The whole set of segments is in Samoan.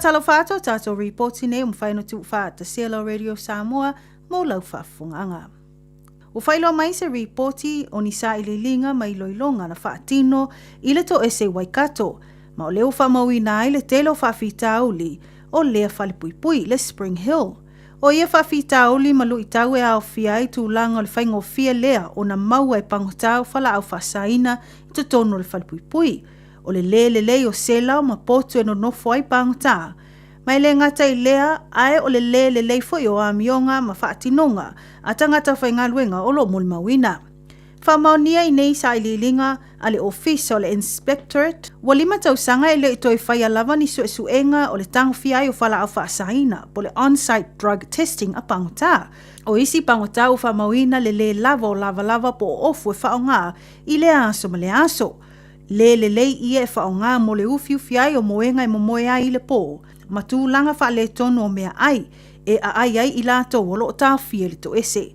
Faatalofa atu o tatou ripoti nei ua mafai ona tuufaatasia lau Radio Samoa mo lau faafofogaaga. Ua faailoa mai se ripoti o ni sailiiliga ma iloiloga na faatino i le toese i Waikato, ma o lea ua faamauina ai le tele o faafitauli o lea falepuipui, le Spring Hill. O ia faafitauli ma luitau e aofia ai tulaga o le faigofie lea ona maua e pagota o falaau faasaina i totonu o le falepuipui, o le lē lelei o sela ma potu e nonofo ai pagota, Ma e le gata i lea, ae o le lē lelei foi o amioga ma faatinoga a tagata faigaluega o lo o molimauina. Faamaonia i nei sailiiliga a le Ofisa o le Inspectorate, ua lima tausaga e le i toe faia lava ni suesuega o le tagofia ai o falaau faasaina po o le on-site drug testing a pagota. O isi pagota ua faamauina le lē lava o lavalava po o ofu e faaaoga i lea aso ma lea aso. Le lelei ia e faaaoga mo le ufiufi ai o moega e momoe ai i le pō, ma tulaga faaletonu o meaai e aai ai i latou o lo o taofia i le toese.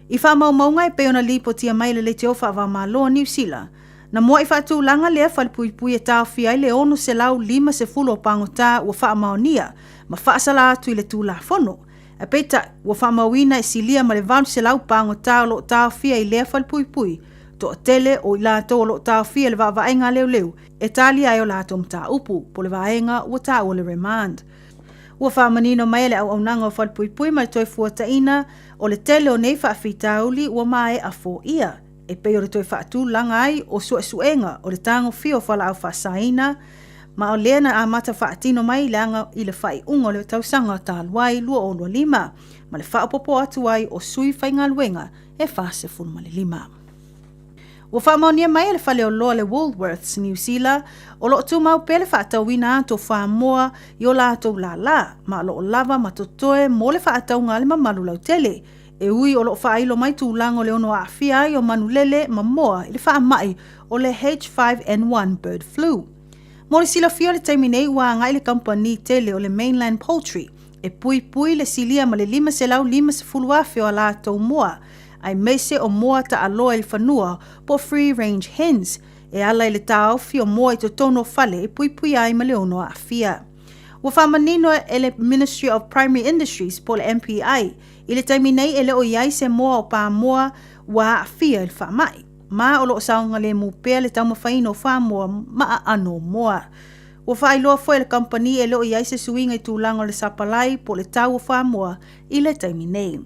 I faamaumauga e pei ona lipotia mai e le Leitio Faava-o-Malo a Niu Sila, na mua'i faatulaga lea falepuipui e taofia ai le 650 o pagota ua faamaonia ma faasala atu i le Tulafono. Ae peitai, ua faamauina e silia ma le 800 pagota o lo o taofia i lea falepuipui, Toatele o i latou o lo o taofia i le vaavaaiga a leoleo e talia ai o latou mataupu, po o le vaega ua taua le remand. Ua faamanino mai e le auaunaga o Falepuipui ma le Toefuataiga o le tele o nei faafitauli ua maea foia, e pei o le toe faatulaga ai o suesuega o le tagofia o fualaau faasaina, ma o lea na amata faatino mai i le aga i le faaiuga o le tausaga talu ai 2025, ma le faaopoopo atu ai o sui faigaluega e 45. Ua faamaonia mai e le faleoloa le Woolworths Niu Sila, o lo o tumau pea le faatauina atu o fuamoa i o latou lālā, ma o lo o lava ma totoe mo le faatauga a le mamalu lautele, e ui o lo o faailo mai tulaga o le ono aafia ai o manulele ma moa i le faamai o le H5N1 bird flu. Mo le silafia o le taimi nei ua agai le kamupani tele o le Mainland Poultry e puipui le silia ma le 550,000 o a latou moa, aemaise o moa taaloa i le fanua po o free range hens, e ala i le taofi o moa i totonu o fale e puipuia ai ma le ono aafia. Ua faamanino e le Ministry of Primary Industries po o le MPI i le taimi nei e le o i ai se moa o pamoa ua aafia i le faamai, ma o lo o saogalemu pea le taumafaiina o fuamoa ma aano o moa. Ua faailoa foi e le kamupani e le o i ai se suiga i tulaga o le sapalai po o le tau o fuamoa i le taimi nei.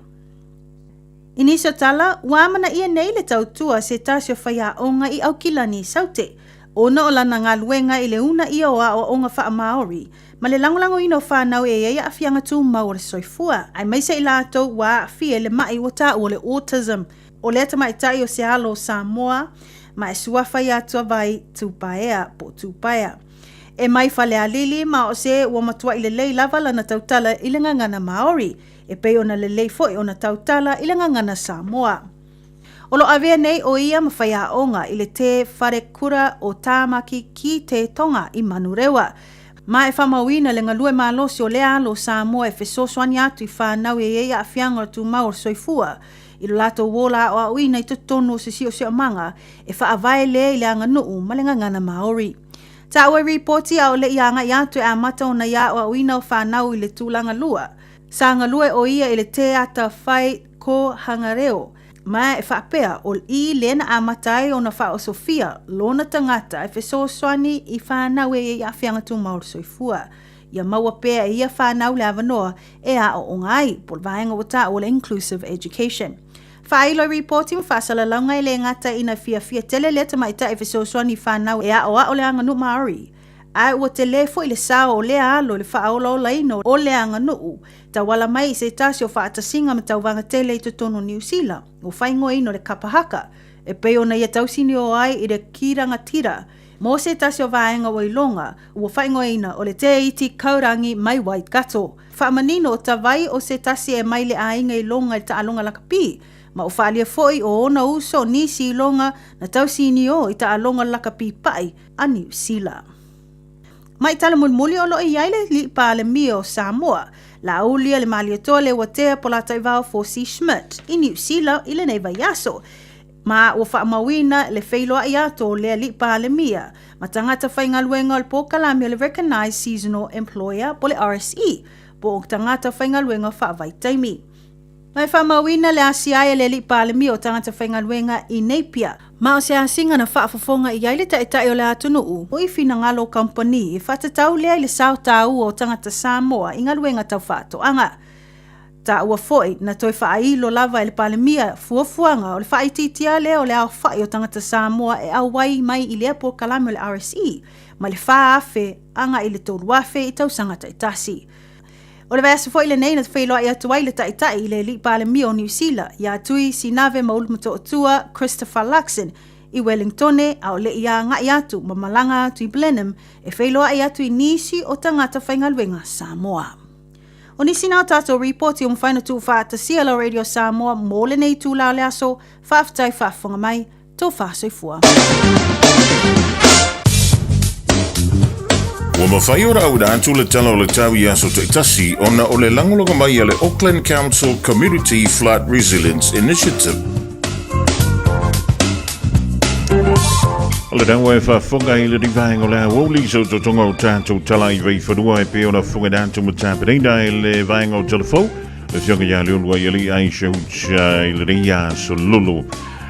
I nisi o tala, ua amanaia nei le tautua a se tasi o faiaoga i Aukilani i Saute, ona o lana galuega i le uunaia o aoaoga faa-Māori ma le lagolagoina o fanau e i ai aafiaga tumau o le soifua, aemaise i latou ua aafia i le ma'i ua taua o le autism. O lea tamaitai o se alo o Samoa, ma e suafa ia Tuavai Tupaea po o Tupaea. E mai Falealili ma o se ua matuai lelei lava lana tautala i le gagana Māori, e pei ona lelei foi ona tautala i le gagana Samoa. O lo avea nei o ia ma faiaoga i le Te Wharekura o Tāmaki ki Te Tonga i Manurewa. Ma e faamauina le galue malosi o lea alo o Samoa e fesoasoani atu i whānau e i ai aafiaga o le tumau o le soifua i lo latou ola aoaoina i totonu o se siosiomaga e faavae lea i le aganuu ma le gagana Māori. Taua i ripoti a o le i agai atu e amata ona ia aoaoina o whanau i le tulaga lua. Sa galue o ia i le teata whai kōhanga reo, ma e faapea o i lea na amata ai ona faaosofia lona tagata e fesoasoani i whanau e i ai aafiaga tumau o le soifua. Ia maua pea e ia whanau le avanoa e aoaoga ai, po o le vaega ua taua o le Inclusive Education. Faailo i ripoti ma faasalalauga e le gata ina fiafia tele lea tamaitai e fesoasoani i fanau e aoao le aganuu Māori, ae ua telē foi le sao o lea alo i le faaolaolaina o le aganuu tauala mai i se tasi o faatasiga ma tauvaga tele i totonu o Niu Sila ua faaigoaina o le kapa haka e pei ona ia tausinio ai i le kirangatira Mō se tasi o vaega ua iloga, ua faaigoaina o le Te Iti Kaurangi mai Waikato. Faamanino o Tavai o se tasi e mai le aiga iloga i le taaloga lakapi, ma ua faaalia foi o ona uso o nisi iloga na tausinio i taaloga lakapi paʻi a Niu Sila. Mai tala mulimuli o lo o i ai le Alii Palemia o Samoa, Laauli a le Malietoa Leuatea Polataivao Fosi Schmidt i Niu Sila i lenei vaiaso. Ma ua faamauina le feiloai atu o le Alii Palemia ma tagata faigaluega o le polokalame o le Recognised Seasonal Employer po o le RSE, po o tagata faigaluega faavaitaimi. Ma e faamauina le asia ai a le Alii Palemia o tagata faigaluega i Napier. Ma o se asiga na faafofoga i ai le Taitai o le atunuu i finagalo o kamupani e faatatau lea i le sao taua o tagata Samoa i galuega tau faatoaga. Taua foi na toe faailo lava e le Palemia fuafuaga o le faaitiitia lea o le aofai o tagata Samoa e auai mai i lea polokalame o le RSE mai le 4,000 agai i le 3,000 i tausaga taitasi. O le vaiaso foi lenei na feiloai atu ai le Taitai i le Alii Palemia o Niu Sila ia Tui Sinave Maulu-Motootua Christopher Luxon i Wellingtone a o le i agai atu ma malaga atu i Blenheim e feiloai atu i nisi o tagata faigaluega Samoa. O nisi na o tatou ripoti ua mafai ona tuufaatasia lau Radio Samoa mo lenei itula o le aso. Faafetai faafofoga mai. Tofa soifua. Ua mafai ona auina atu le Tala o le Tau i aso taitasi ona o le lagolago mai a le Auckland Council Community Flood Resilience Initiative. O le naua e faafofoga i le vaega o le aoauli so totoga o tatou tala i vaifanua e pei ona fofoga atu ma tapenaina e le vaega o Talafou le afioga ia Leolua i alii Aisha Ucha i lenei aso lulu.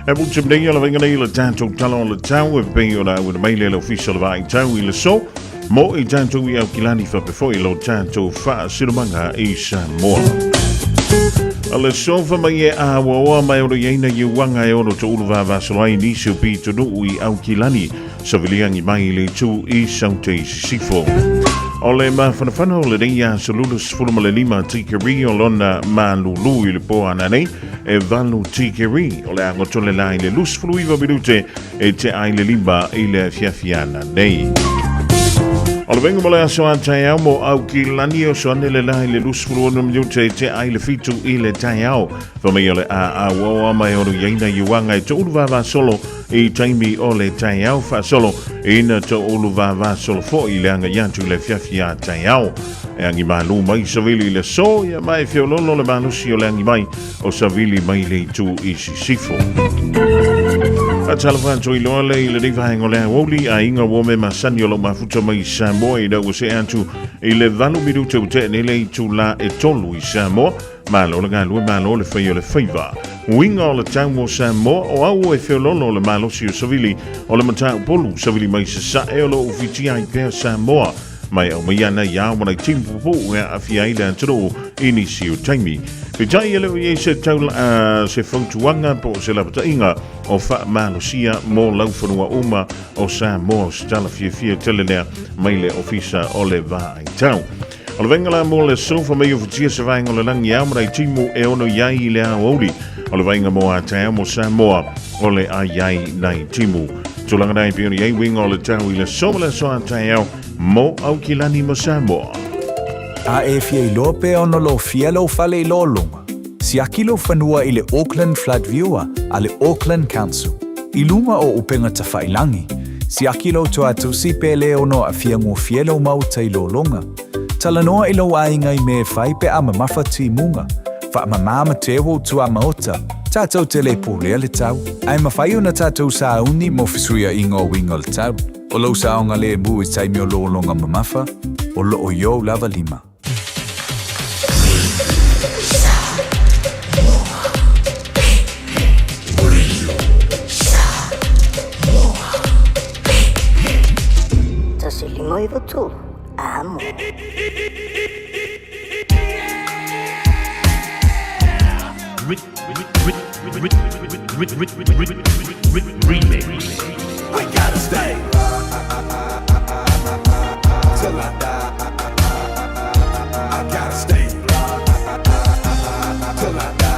E puta nei o la vainga nei le tatou tala o le tau e pei ona auina mai le le ofisa o le vaai tau i le so mo i tatou i Aukilani faapea foi lo tatou faasilomaga i Samoa. A le sofa mai e a ua mai o i aina i uanga e ono to ulu vavasolo ai nisi o pitonuu i Aukilani Saviliangi mai le itu i Saute i Sisifo. O le mafanafana o lenei aso 25 tikeri o lona malulu i le po ana nei e 8 tikeri o le agotole la i le 29 minute e te ai le 5 i le afiafi ana nei. O le venga mo le aso a taeao mo au ki lani o so ane le la i le 26 minute e te ai le 7 i le taeao. Fa mai o le a a ua mai o iaina i uanga e te ulu vava solo I taimi o le taeao faasolo, ina toulu vavasolo foi le agai atu i le afiafi a taeao. E agi malu mai savili i le aso, ia ma e feololo le malosi o le agi mai o savili mai le itu i sisifo. Faatalofa atu i loa le i lenei vaega o le aoauli, aiga ua me masani o lou mafuta mai i Samoa ina ua see atu i le 8 minute ua tea nei le itula e 3 i Samoa. Malo le galue, malo le fai o le faiva. Uiga o le tau mo Samoa, o au e feololo le malosi o savili o le Mataupolu, savili mai sasae o lo o fitia ai pea Samoa. Mai au mai ana i ao manai timu puupuu e aafia ai le atunuu i nisi o taimi. Peitai e le o i ai se tau, se fautuaga po o se lapataiga o faamalosia mo laufanua uma o Samoa o se tala fiafia tele lea mai le Ofisa o le Vaai Tau. O le vaega la mo le sofa mai o futia se vaega o le lagi ao ma timu e ono i ai i le aoauli. O le vaega mo a taeao mo Samoa o le ai ai nai timu. Tulaga nai pe i ai winga o le tau i le sofa le aso a taeao mo Aukilani mo Samoa. A e fia iloa pea ona lofia lou fale i lologa, siaki lou fanua i le Auckland Flood Viewer a le Auckland Council. I luga o upega tafailangi, siaki lou toatusi pe le ono aafia gofie lou maota i lologa. Talanoa i lou aiga i mea e fai pe a mamafa timuga. Faamamā ma teu ou tuamaota, tatou te le pulea le tau, ae mafai ona tatou sauni mo fesuiaiga o uiga o le tau. O lou saogalemu i taimi o lologa mamafa, o loo i ou lava lima. 1 5 9 3, amo. Remix. We gotta stay till I die. I gotta stay till I die.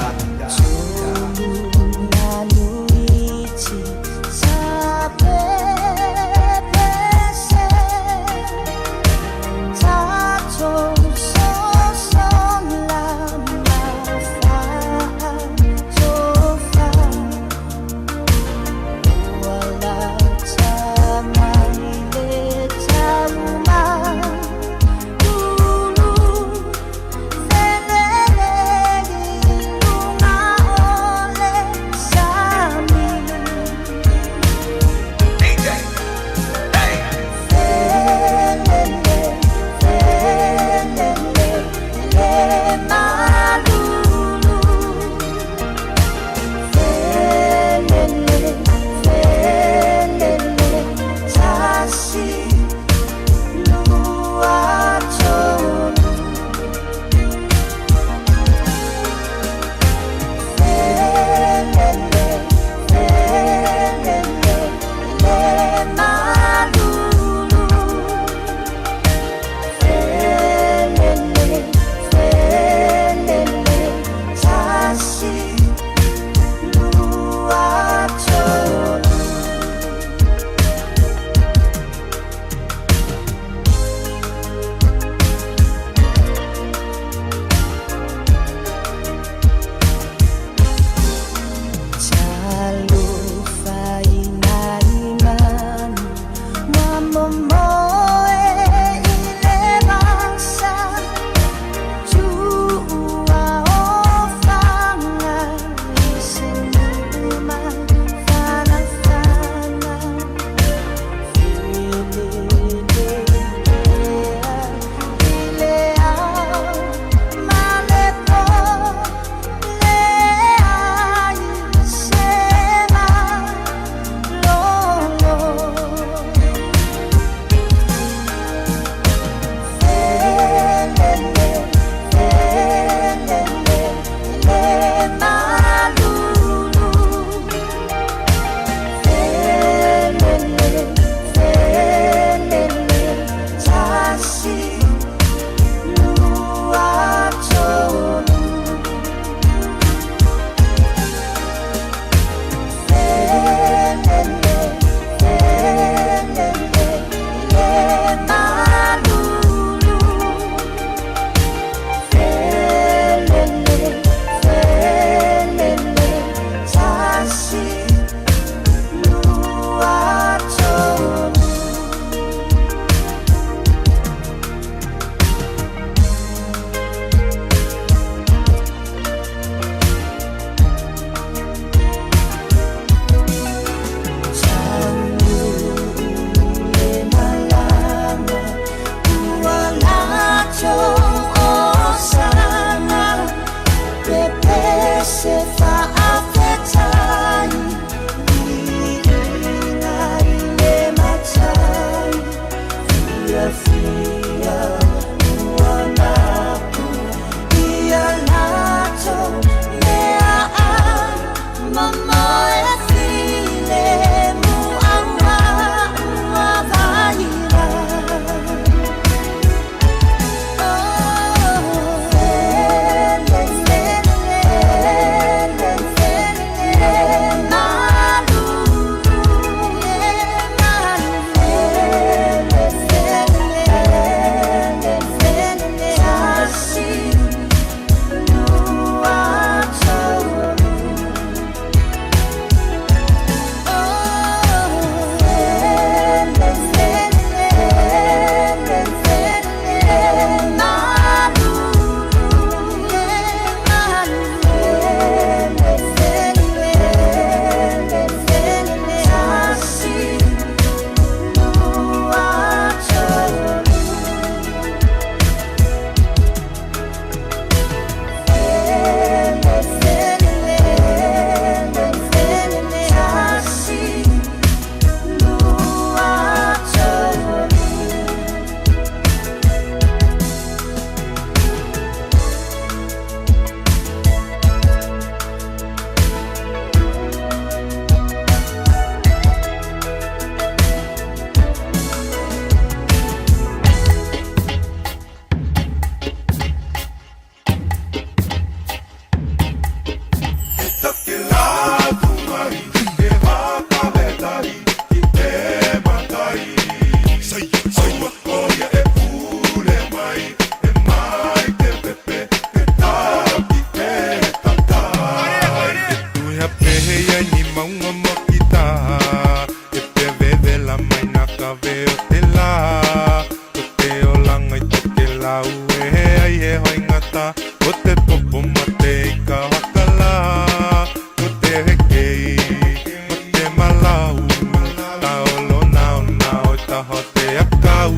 tau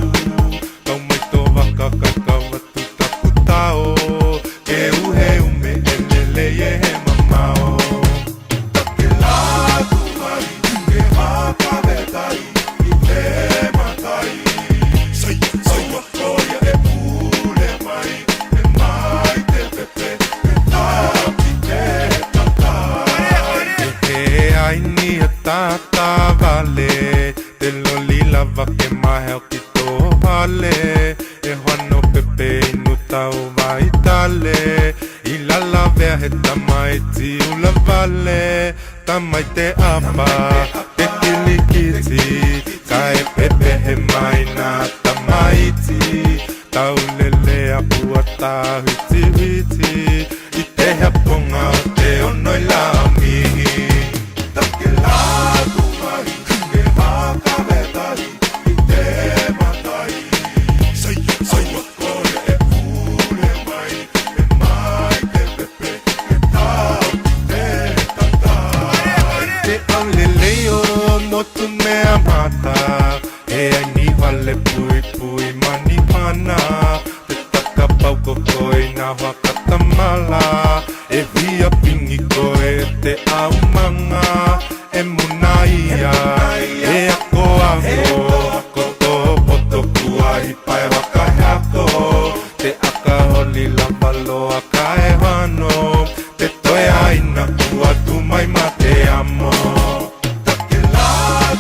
Kau mai tō waka kai kau atu taku tao Ke uhe ume e lele i e he mamao Take la tu mai ke whakawetai i te matai Aua koia e pule mai e mai te pepe ke taki te tatai E he ai ni a tata vale Te loli lava ke maheo ki tō hale E hoano pepe inu tau vai tale I lalavea he tamaiti ula vale Tamai te apa, te kilikiti Ka e pepe he mai nā tamaiti Taulele a pua tāwhitiwhiti I te hea ponga o te ono i la mihi Take la tu mahi ke whakawetahi i te matai Aua kore e pule mai e mai te pepe ke tau ki te tatai Te aulelei o motu mea mata E ai niho le pui pui manihana Te takapau ko koe na whakatamala E whia pingi koe e te aumanga E muna ia e ako ako Ko tō poto kua hipa e whakaheako Te aka holi lava loa ka e whano Te toe aina kua tu mai ma te amo Take la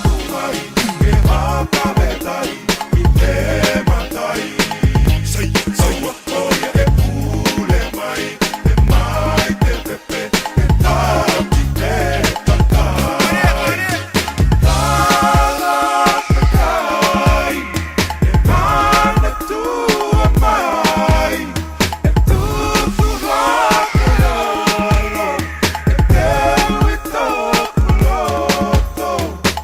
tu mai ke whakawetai i te matai Aua koia e pule mai e mai te pepe ke taki te tatai Tangata kai e manatua mai e tutu ake oro e teu i tōku loto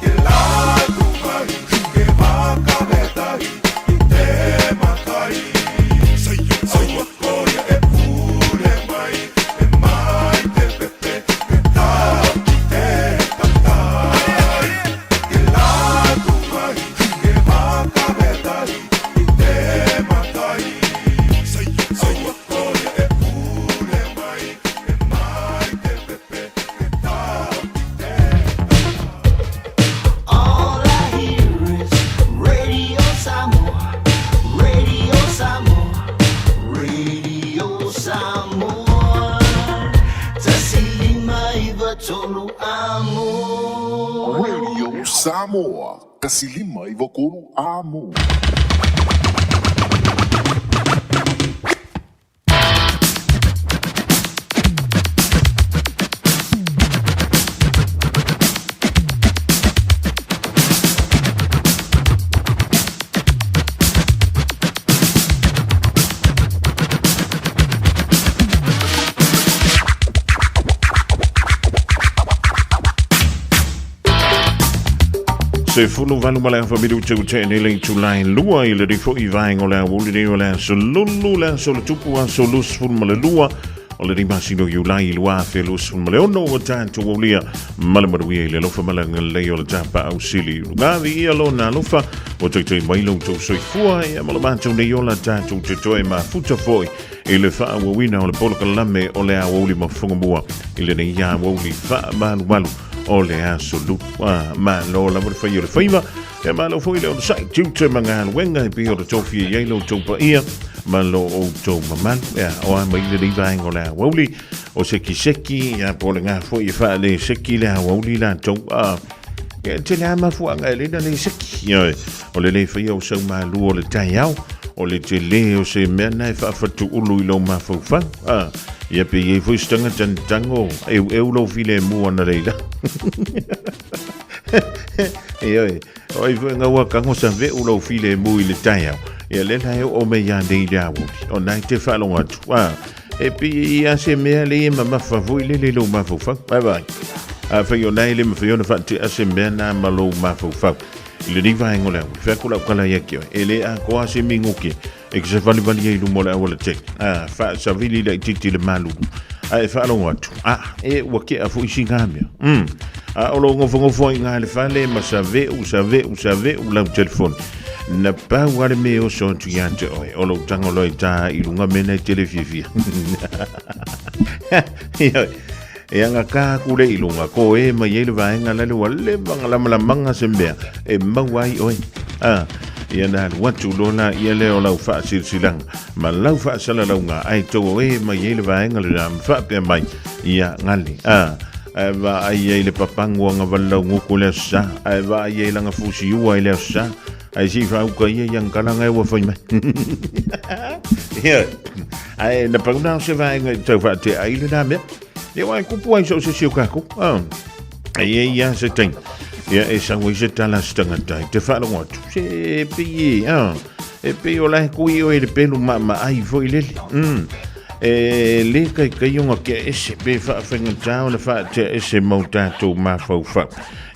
Ke laku mahi ke whakawetahi i te matai Aua koia e pure mai e mai te pepe ke taki te tatai Ke laku mahi ke whakawetahi i te matai Aua koia e pure mai e mai te pepe ke taki te tatai All I hear is Radio Samoa, Radio Samoa, Radio Samoa. Tasilima iva tolu amo. Radio Samoa, tasilima iva kolu amo. 18 ma le afa minute ua tea nei le itula e lua i lenei foi vaega o le aoauli nei o le aso Lulu, le aso o le Tupu, aso 22 o lenei masina o Iulai 2026 ua tatou aulia ma le manuia i le alofa ma le agalelei o le Tapaau Sili. Lugavi ia lona alofa ua taitai mai lo outou soifua ia ma lo matou nei ola tatou te toe mafuta foi i le faaauauina o le polokalame o le aoauli mafugamua i lenei aoauli faamalumalu o le aso lua. Malo lava le fai o le faiva, ia malo foi le onosai tiute ma galuega e pei ona tofia i ai lo outou paia ma lo outou mamalu. Ia, o a mai lenei vaega o le aoauli o sekiseki, ia po o le gā foi e faale seki le aoauli latou. A, ia, e tele lava mafuaaga e lena le seki. Ioe, o le le faia o sau malu o le taeao, o le tele o se mea na e faafatuulu i lou mafaufau. A, ia pe i ai foi se tagata na tago, eueu lou filemu analeila. Ioe, o ai foi gaua kago sa ve'u lou filemu i le taeao. Ia lea la e oo mai ia nei le aoauli, ona e te faalogo atu. A, e pei e ia se mea le e mamafa foi lele i lou mafaufau. Bye bye. Afai ona e le mafai ona faatea se mea na ma lou mafaufau. I lenei vaega o le aoauli, fai atu lau tala ia te oe, e le atoa se minute e te savalivali ai i luma o le aualatele, a, faasavili laitiiti le malulu, ae faalogo atu, a, e ua tea foi sina mea. A o lou nofonofo ai i ina i le fale ma save'u, save'u, save'u lau telefoni. Na pau lava le mea e oso atu ia te oe, o lou tago loa i tā i luga mea na e te le fiafia. Ioe, e agakā aku lea i luga, ko e mai ai le vaega lale ua leva ona lamalamaga se mea e maua ai oe. A, ia na alu atu loa laia lea o lau faasilasilaga ma lau faasalalauga ae tou o e mai ai le vaega lena ma faapea mai, ia gale. A, ae vaai ai le papagu agavali lauguku i le aso Sa, ae vaai ai lana fusiua i le aso Sa, ae se i faauka ia i ana tala na ua fai mai. Ia, ae na pau na o se vaega i tau faatea ai lena mea. Ia aua e kupu ai so o se isi o kākou. Ah, e i ai lava se taimi. Ia, e sau ai se tala a se tagata i te faalogo atu. Se e pei e, ah, e pei o la e kui oe i le pelu maamaai foi lele. E le kaikai ona tea ese pe faafaigata ona faatea ese ma o tatou mafaufau.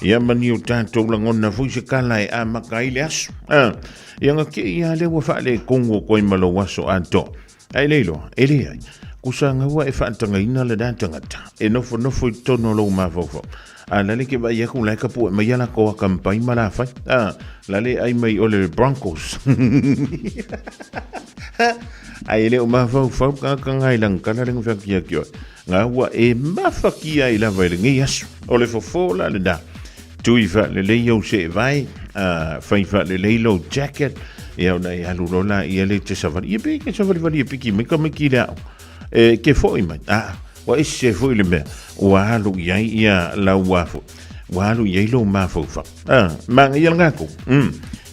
Ia ma ni o tatou lagona foi se kala e amata ai le aso. Ah, ia na kei lava lea ua faaletonu atu ai ma lou aso atoa. Ae le iloa, e leai. Kusa gaua e faatagaina lena tagata e nofonofo i totonu o lou mafaufau. A la le ke vaai aku la e kapuʻe mai a lakou akampai ma lafai. A la le ai mai o le Broncos. Ae le o mafaufau le tagata i lana tala lea na fai atu ia te oe. Gaua e mafatia ai lava i lenei aso. O le fofo la lena. Tui faalelei ou seevae, a fai faalelei lou jacket, ia ona e alu loa laia lea e te savali. Ia pe e te savalivali e piki mai tamaiti i le aoga. E ke foi mai, a, ua ese foi le mea ua alu i ai ia lau a foi. Ua alu i ai lou mafaufau. A, manaia le gakou.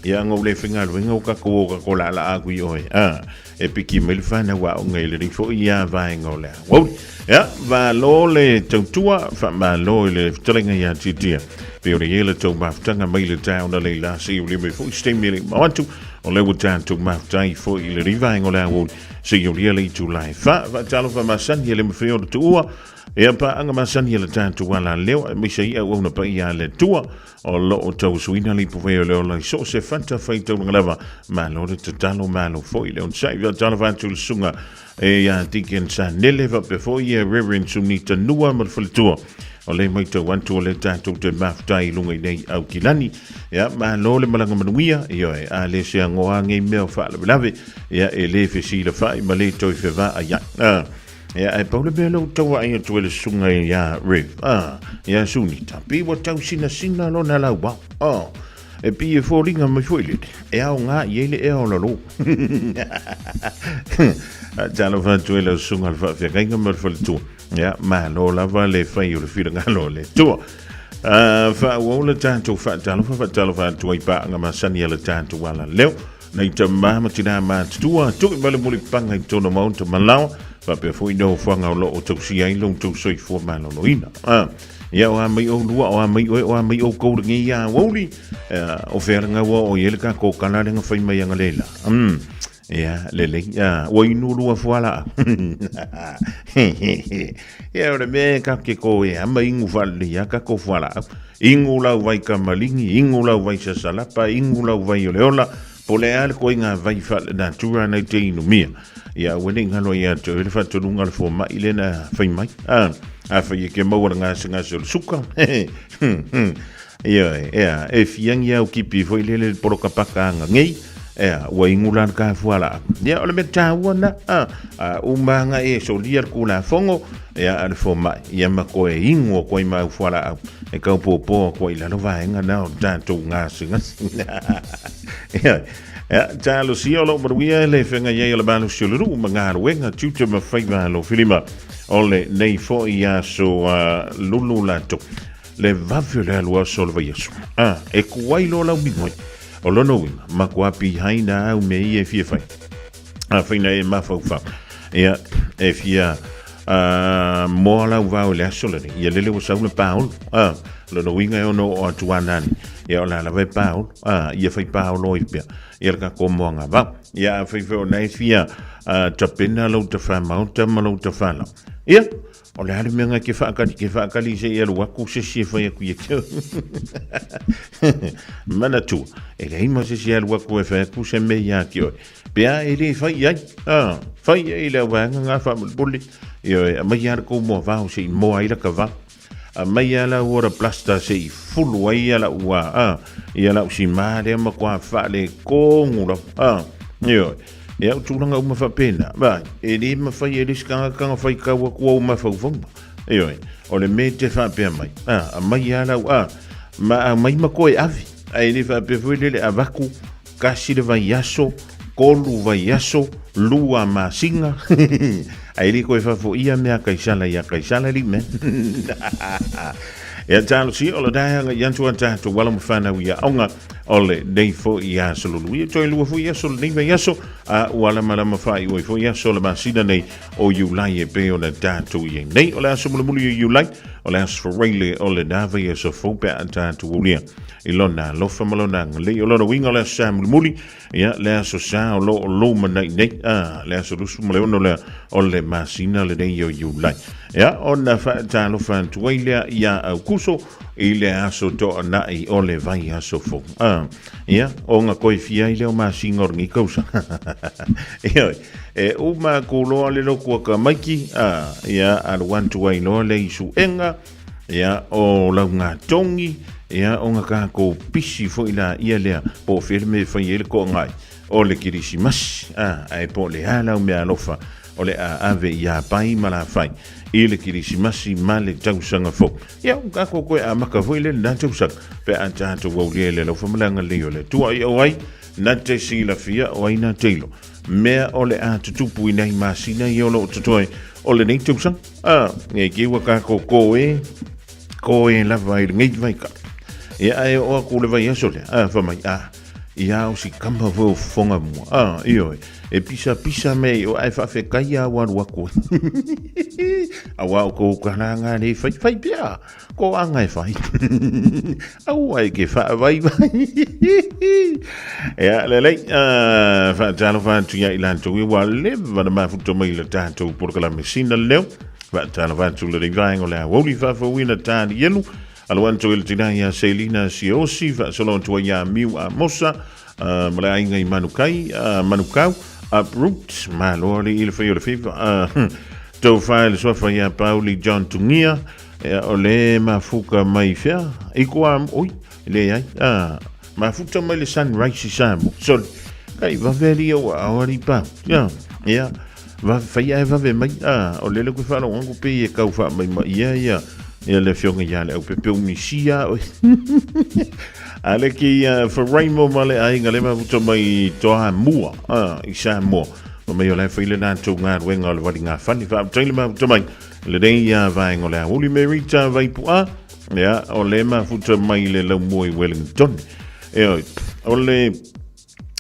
Ia ona ou le faigaluega o tatou o tatou laalaa atu i oe. A, e piki mai le fanau aoga i lenei foi ia vaega o le aoauli. Ia, malo le tautua, faamalo i le fetalaiga ia Titia. Pe o le ia le tou mafutaga mai le taeao na leila se i o mai foi se taimi e le i mao atu. O lea ua tatou mafutai foi i lenei vaega o le aoauli se i olia le itula e fa. Faatalofa masani e le mafai ona tuua. Ia paaga masani e le tatou alaleo aemaise ai auauna paia a le Atua. O lo o tauasuina le ipuvai o le ola i so o se fatafaitaulaga lava. Malo le tatalo, malo foi le onosai. Faatalofa atu i le susuga e ia Deacon Sanele faapea foi ia Reverend Sunita Nua ma le faletua. O le maitau atu o le tatou te mafutai i luga i nei Aukilani. Ia, malo le malaga manuia. Ioe, a le se agoa ngei mea o faalavelave, ia, e le fesilafai ma le toe fevaai ai. Ah. Ia, ae pau le mea lea ua tau vaai atu ai le susuga ia Rev, ah, ia Sunita, pei ua tau sinasina lona lauao. Ah, e pei e foliga mai foi lele, e aoga i ai le ea o lalo. Talofa atu ai lau susuga i le faafeagaiga ma le faletua. Ia, malo lava le fai o le finagalo o le Atua. Faaauau le tatou faatalofa, faatalofa atu ai paaga masani a le tatou alaleo. Nei tama ma tinā matutua, tui mai le mulipaga i totonu o maota ma laoa, faapea foi nofoaga o lo o tausia ai lo outou soifua maloloina. Ah, ia o a mai oulua, o a mai oe, o a mai oukou lenei aoauli, o fea le gaua o i ai le tatou kala lea na fai mai analeila. Ia, lelei, ua inu lua fualaau. Ia, o le mea e tatou te toe a ma inu faalelei lava tatou fualaau. Inu lau vai kamaligi, inu lau vai sasalapa, inu lau vai o le ola, po o le a le koiga vai faale-natura na i te inumia. Ia aua ne i galo ia te oe le faatonuga a le fomai lea na fai mai. A, afai e ke maua le gasegase o le suka, Ioe, ea, e fiangi au kipi foi lele le poloka paka anga ngei, ea, ua ingu la le ka fualaau. Ia, o le mea taua na, a, a uma anga e solia le kulafogo, ea, a le fomai, ia ma koe ingu o koe mau fualaau, e kau pōpō a koe i lalo vaega na o tatou gasegase. Ioe, ea, talosia o loo manuia le feagai ai o le malosi o le nuu ma galuega, tiute ma faiva alofilima o lenei foi aso lulu latou. Le vave o le alu aso o le vaiaso. A, e kuai loa lau migoi. O lona uiga, matua pihai na au mea ia e fia fai. Afai na e mafaufau, ia, e fia moa lau vao i le aso lenei, ia lele ua sau le paolo. A, lona uiga e ono oo atu anani, ia o le a lava e paolo. A, ia fai paolo ai pea, ia le tatou moaga vao. Ia afai foi o na e fia tapena lou tafā maota ma lou tafā lau. Ia, O le a le mea ngai ke whaakali, ke whaakali se i alu aku se si e whai aku i te Manatua, e leai ma se si alu aku e whai aku se me ia ki oe. Pea e le whai ai, a, whai ai le au vaega ngā whaamulipuli, i oe, a mai ia le kou moa vao se i moa ai la ka vao. Aumai lava lau water blaster se i fulu ai ia lau a, a, ia lau simā lea matua faaletonu lava, a, ioe. Ia, o tulaga uma faapena, vaai, e le mafai e le isi tagata ona faitau atu ou mafaufauga. Ioe, o le mea e te faapea mai, a, aumai lava lau a, ma aumai ma toe ave, ae le faapea foi lele avatu tasi le vaiaso, tolu vaiaso, lua masina, ae le toe faafoia mea a Kaisala ia Kaisala alii mea. Ia talosia o le taeaga i atu a tatou alo ma fanau i aoga o lenei foi aso lulu. Ia toe lua foi aso lenei vaiaso, a ua lamalama faaiu ai foi aso o le masina nei o Iulai e pei ona tatou i ai nei. O le aso mulimuli o Iulai, o le aso Faraile o lena vaiaso fou pe a tatou aulia i lona alofa ma lona agalelei. O lona uiga o le aso Sa mulimuli, ia le aso Sa o lo o lumanai nei, a, le aso 26 lea o le masina lenei o Iulai. Ia, ona faatalofa atu ai lea iā Aukuso i le aso toanai o le vaiaso fou. A, ia, ona toe fia ai lea o masina o lenei tausaga. Ioe, e uma atu loa le lotu a tamaiti, a, ia, alu atu ai loa le i suega, ia, o laugatogi, ia, ona tatou pisi foi laia lea, po o fea le mea e fai ai le toagai o le Kerisimasi, a, ae po o le a lau meaalofa o le a ave iā Pai ma Lafai i le Kerisimasi ma le tausaga fou. Ia, ua tatou toe amata foi lea i lena tausaga, pe a tatou aulia i le alofa ma le agalelei o le Atua. Ia, o ai na te silafia, o ai na te iloa mea o le a tutupu i nai masina ia o lo o totoe o lenei tausaga? A, e te i ua tatou koe, koe lava i lenei vaitau. Ia, ae oo atu le vaiaso lea, a, fai mai, a, ia o si kama foi o fofoga mua. A, ioe, e pisapisa mea i o, ae faafetai lava ua alu atu ai. Aua o kou kalāga le fai, fai pea, ko aga e fai. Aua e ke faavaivai. Ia, lelei, faatalofa atu ia i latou ia ua leva na mafuta mai i le tatou polokalame sina leo. Faatalofa atu lenei vaega o le aoauli faafouina talielu. Alo atu i le tina ia Selina Siosi, faasolo atu ai ia Miu Amosa, ma le aiga i Manukai, Manukau, Uproot, malo alii i le fai o le faiva, Tofa i le suafa ia Pauli John Tungia, ia, o le mafuka mai fea, i kua, oi, leai, mafuta mai le Sunrise i Samoa, sorry, kai vave alii au ao alii Pauli, ia, ia, Vave, fai ae vave mai, a, o lele koe faalogo atu pei e kau faamaimai ia, ia, ia le afioga ia Leaupepe o misia oe. A le ki uh, Faraimo ma le aiga le mafuta mai Toamua, a, i Samoa. Ma mai o le fai le latou galuega o le vali ngā whani. Faafetai le mafuta mai. Lenei ia vaenga o le auli Merita Vaipua. Ia, o le mafuta mai le laumua i Wellington. E oi, o le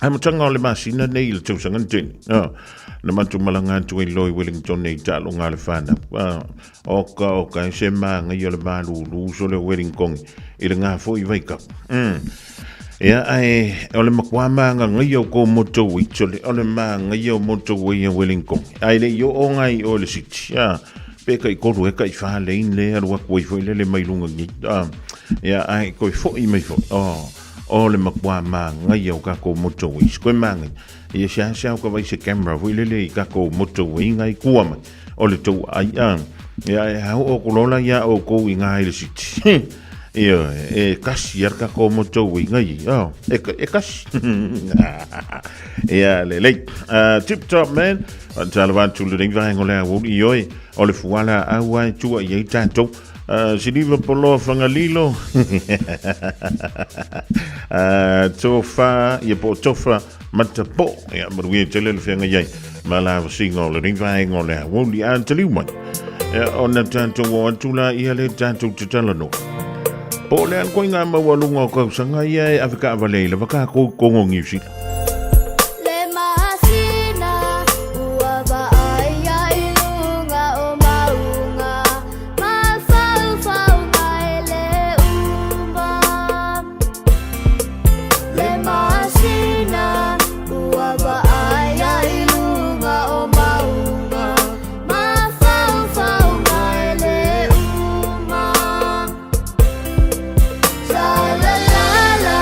Amataga o le masina nei i le tausaga na tele, ah, na matou malaga atu ai loa i Wellington nei i taaloga a le whanau. Ah, oka oka e se māngai o le malūlū sole o Wellington i le ngā foi vaikapu. Ia, ae, o le makuā māngangai o ko motorway, sole, o le māngai o motorway a Wellington. Ae le i oo ngai o le city, ah, pe kai kolu e kai whā lane le alu atu ai foi lele mai lunga nei. Ah, ia, ae koe foi mai foi. Oh. O le makuā māngaia o kākou motorways. Koe māngaia. Ia seasea o ka vai se camera foi lele i kākou motorway ngai kua mai. O le tou ai a. Ia e hao o kulola ia o kou i ngā ile city. Ia e kasi ar kākou motorway ngai. Oh, e, e kasi. Ia le lei. Tip top man. Talo atu le nei vaenga o le au i oi. O le fuala au ai tua i ei tātou. Siliva Poloa Fagalilo, Tofa, ia po o Tofa Matapo, ia manuia tele le feagai ai ma la vasiga o lenei vaega o le aoauli a taliu mai. Ia, ona tatou o atu la ia le tatou tatala noa. Po o le a le koiga maualuga o kausaga ia e ave kaavale ai lava kākou i Kongo Niu Sila. Le masina ua vaai ai luga o mauga Mafaufauga e le uma Le masina ua vaai ai luga o mauga Mafaufauga e le uma Tra la la la,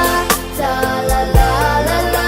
tra la la la la.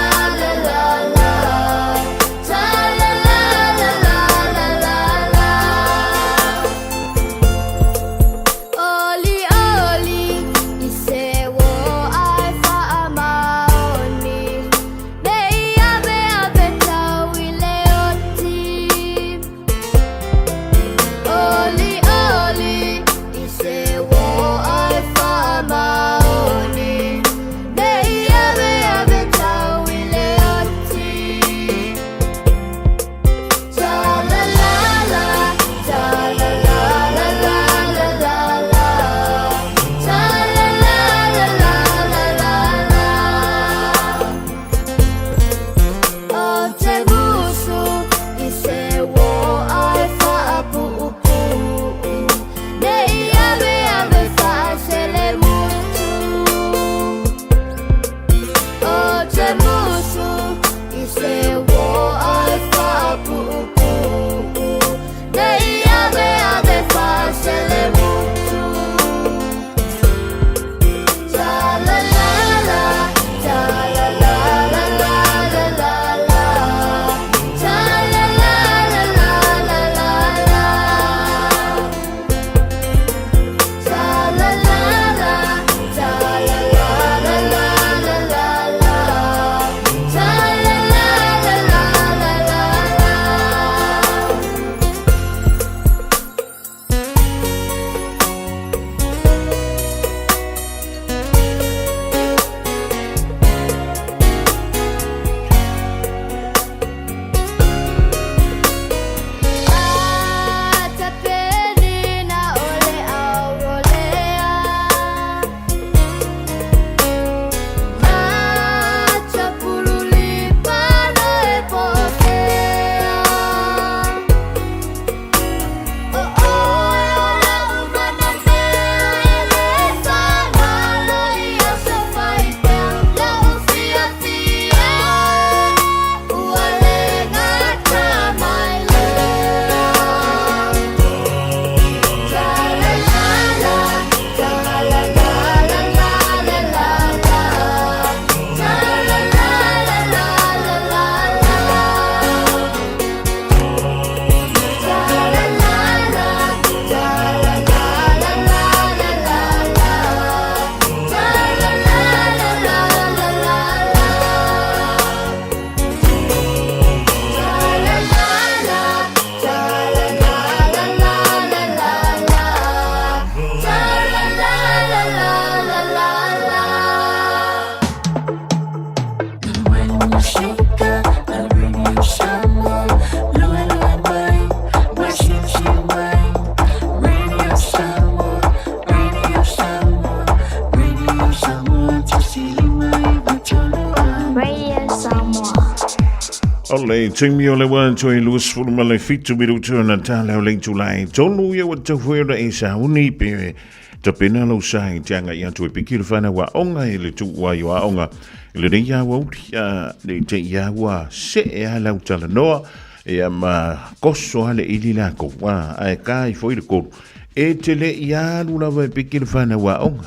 O le taimi o le ua toe 27 minutu na tāleo le itulai tolu ia ua tau foi ona e sauni pe tapena lou sa i te anga i atu e piki le whanau a onga e le tuu ai o aonga i le nei a ua uli a le te ia ua se e a lau talanoa ia ma koso a le ili lākou a ae ka i foi le kolu E te le i alu lava e piki le whanau aoga.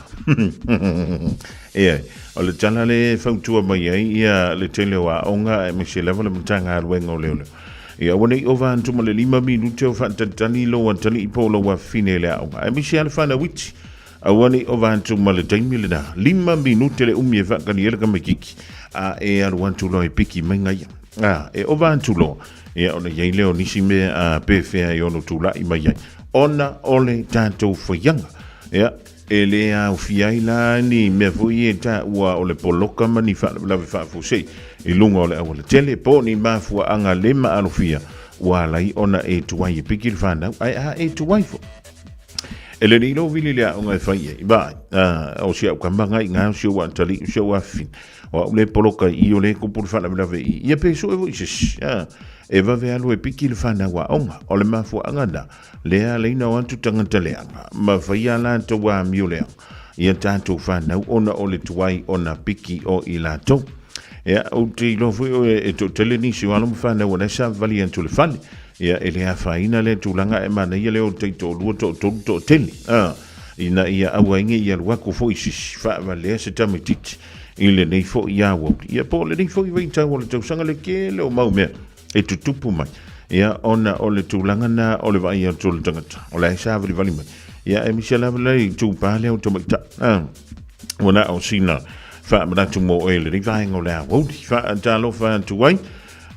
Ea, o le tala le fautua mai ai ia le tele o aoga aemaise lava le Matagaluega o Leoleo. Ia aua ne i ova atu ma le 5 minute o faatalitali lou atalii po o lou afafine i le aoga. Aemaise lava le fanau iti. Aua ne i ova atu ma le taimi lena. 5 minute le umi e faatali ai le tamaititi a e alu atu loa e piki mai ia. A, e ova atu loa, ia ona i ai lea o nisi mea a pefea e ono tulai mai ai. Ona o le tatou faiaga. Ia, e le aofia ai la ni mea foi e taua o le poloka ma ni faalavelave faafuasei i luga o le aualatele po o ni mafuaaga le maalofia ua ala ai ona e tuai e piki le fanau, ae a e tuai foi. E le nei lou vili le aoga e fai ai, vaai, o si au kama ngai ngā, o si au atali, o si au afifina. O au le poloka i o le kupu le faalavelave i ia pe sue foi se isi. A, e vave alu e piki le fanau aoga. O le mafuaaga na, lea leina o atu tagata leaga, ma faia latou amio leaga ia tatou fanau ona o le tuai ona piki o i latou. Ia, ou te iloa foi o e toatele nisi o alo ma fanau o la e savavali atu i le fale. Ia, e le afaina lea tulaga ae manaia lea o le taitoalua, toatolu, toatele. A, ina ia aua ai ne i alu atu foi sisi faavalea se tamaitiiti i lenei foi aoauli. Ia po o lenei foi vaitau o le tausaga le tele o mau mea e tutupu mai. Ia ona o le tulaga na o le vaai atu o le tagata, o la e savalivali mai. Ia aemaise lava le itupa lea o tamaitai. Ah, ua na o sina faamanatu mo oe lenei vaega o le aoauli. Faatalofa atu ai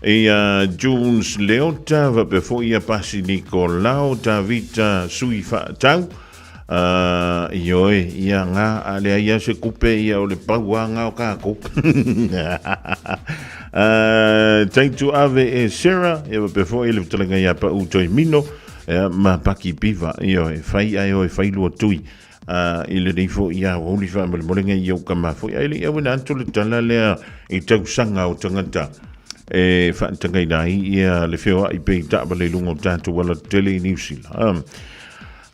ia Jules Leota, faapea foi ia Pasi Nikolao, Tavita Sui Faatau, ioe, ia ngā, a leai a se kupe ia o le pau a ngā o kākou. Taitu ave e Sarah, ia faapea foi le fetalenga ia Pau Toi Mino, ia, ma Paki Piva, ioe, fai ai oe fai lua tui. I lenei foi aoauli faamolemole nei i ou tama foi, ae le i auina atu le tala lea i tausaga o tagata e faatagaina ai ia le feoai pe i taavale i luga o tatou alatetele i Niu Sila.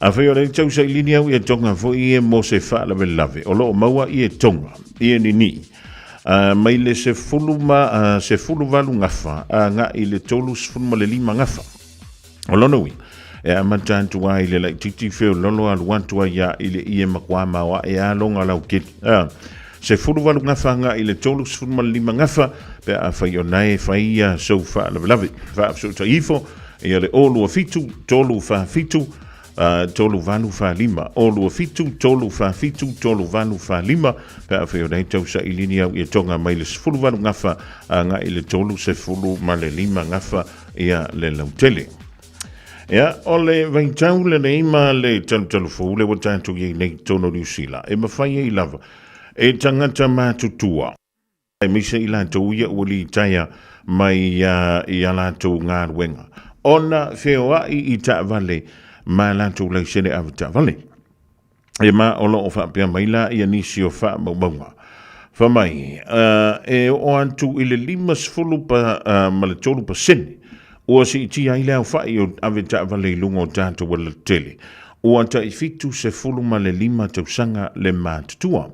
Afai o lea tausailini au ia tonga foi e mo se faalavelave, o lo o maua ia tonga, ia ninii, mai le 18 gafa agai i le 35 gafa. O lona uiga, e amata atu ai i le laitiiti feololo alu atu ai a i le ie makuā maoae a loga laukeli. A, 18 gafa agai i le 35 gafa, pe afai o nae e fai ia sou faalavelave. Faafesootai ifo, ia le 027 347 3845, 027 347 3845, pe afai o nae tausailini au ia tonga mai le 18 gafa agai i le 35 gafa ia le lautele. Ia, o le vaitau lenei ma le talutalu fou le ua tatou i ai nei i totonu o Niu Sila, e mafai ai lava e tagata matutua, aemaise i latou ia ua litaea mai i a latou galuega, ona feoai i taavale ma latou laisene avetaavale. E ma o lo o faapea mai la ia nisi o faamaumauga. Fai mai, e oo atu i le 50 pa, ma le 3% ua siitia ai le aofai o avetaavale i luga o tatou alatetele, ua tai 75 tausaga le matutua.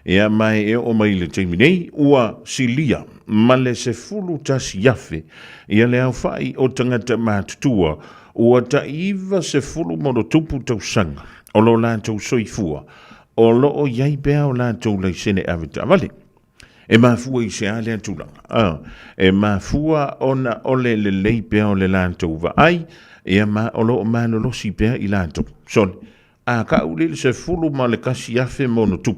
Ia ma e oo mai i le taimi nei, ua silia ma le 11,000 ia le aofai o tagata matutua Ua tai 90+ tausaga o lo latou soifua o lo o i ai pea o latou laisene avetaavale. E mafua i se a lea tulaga? A, e mafua ona o le lelei pea o le latou vaai, ia ma o lo o malolosi pea i latou. Sole, a kau le 11,000+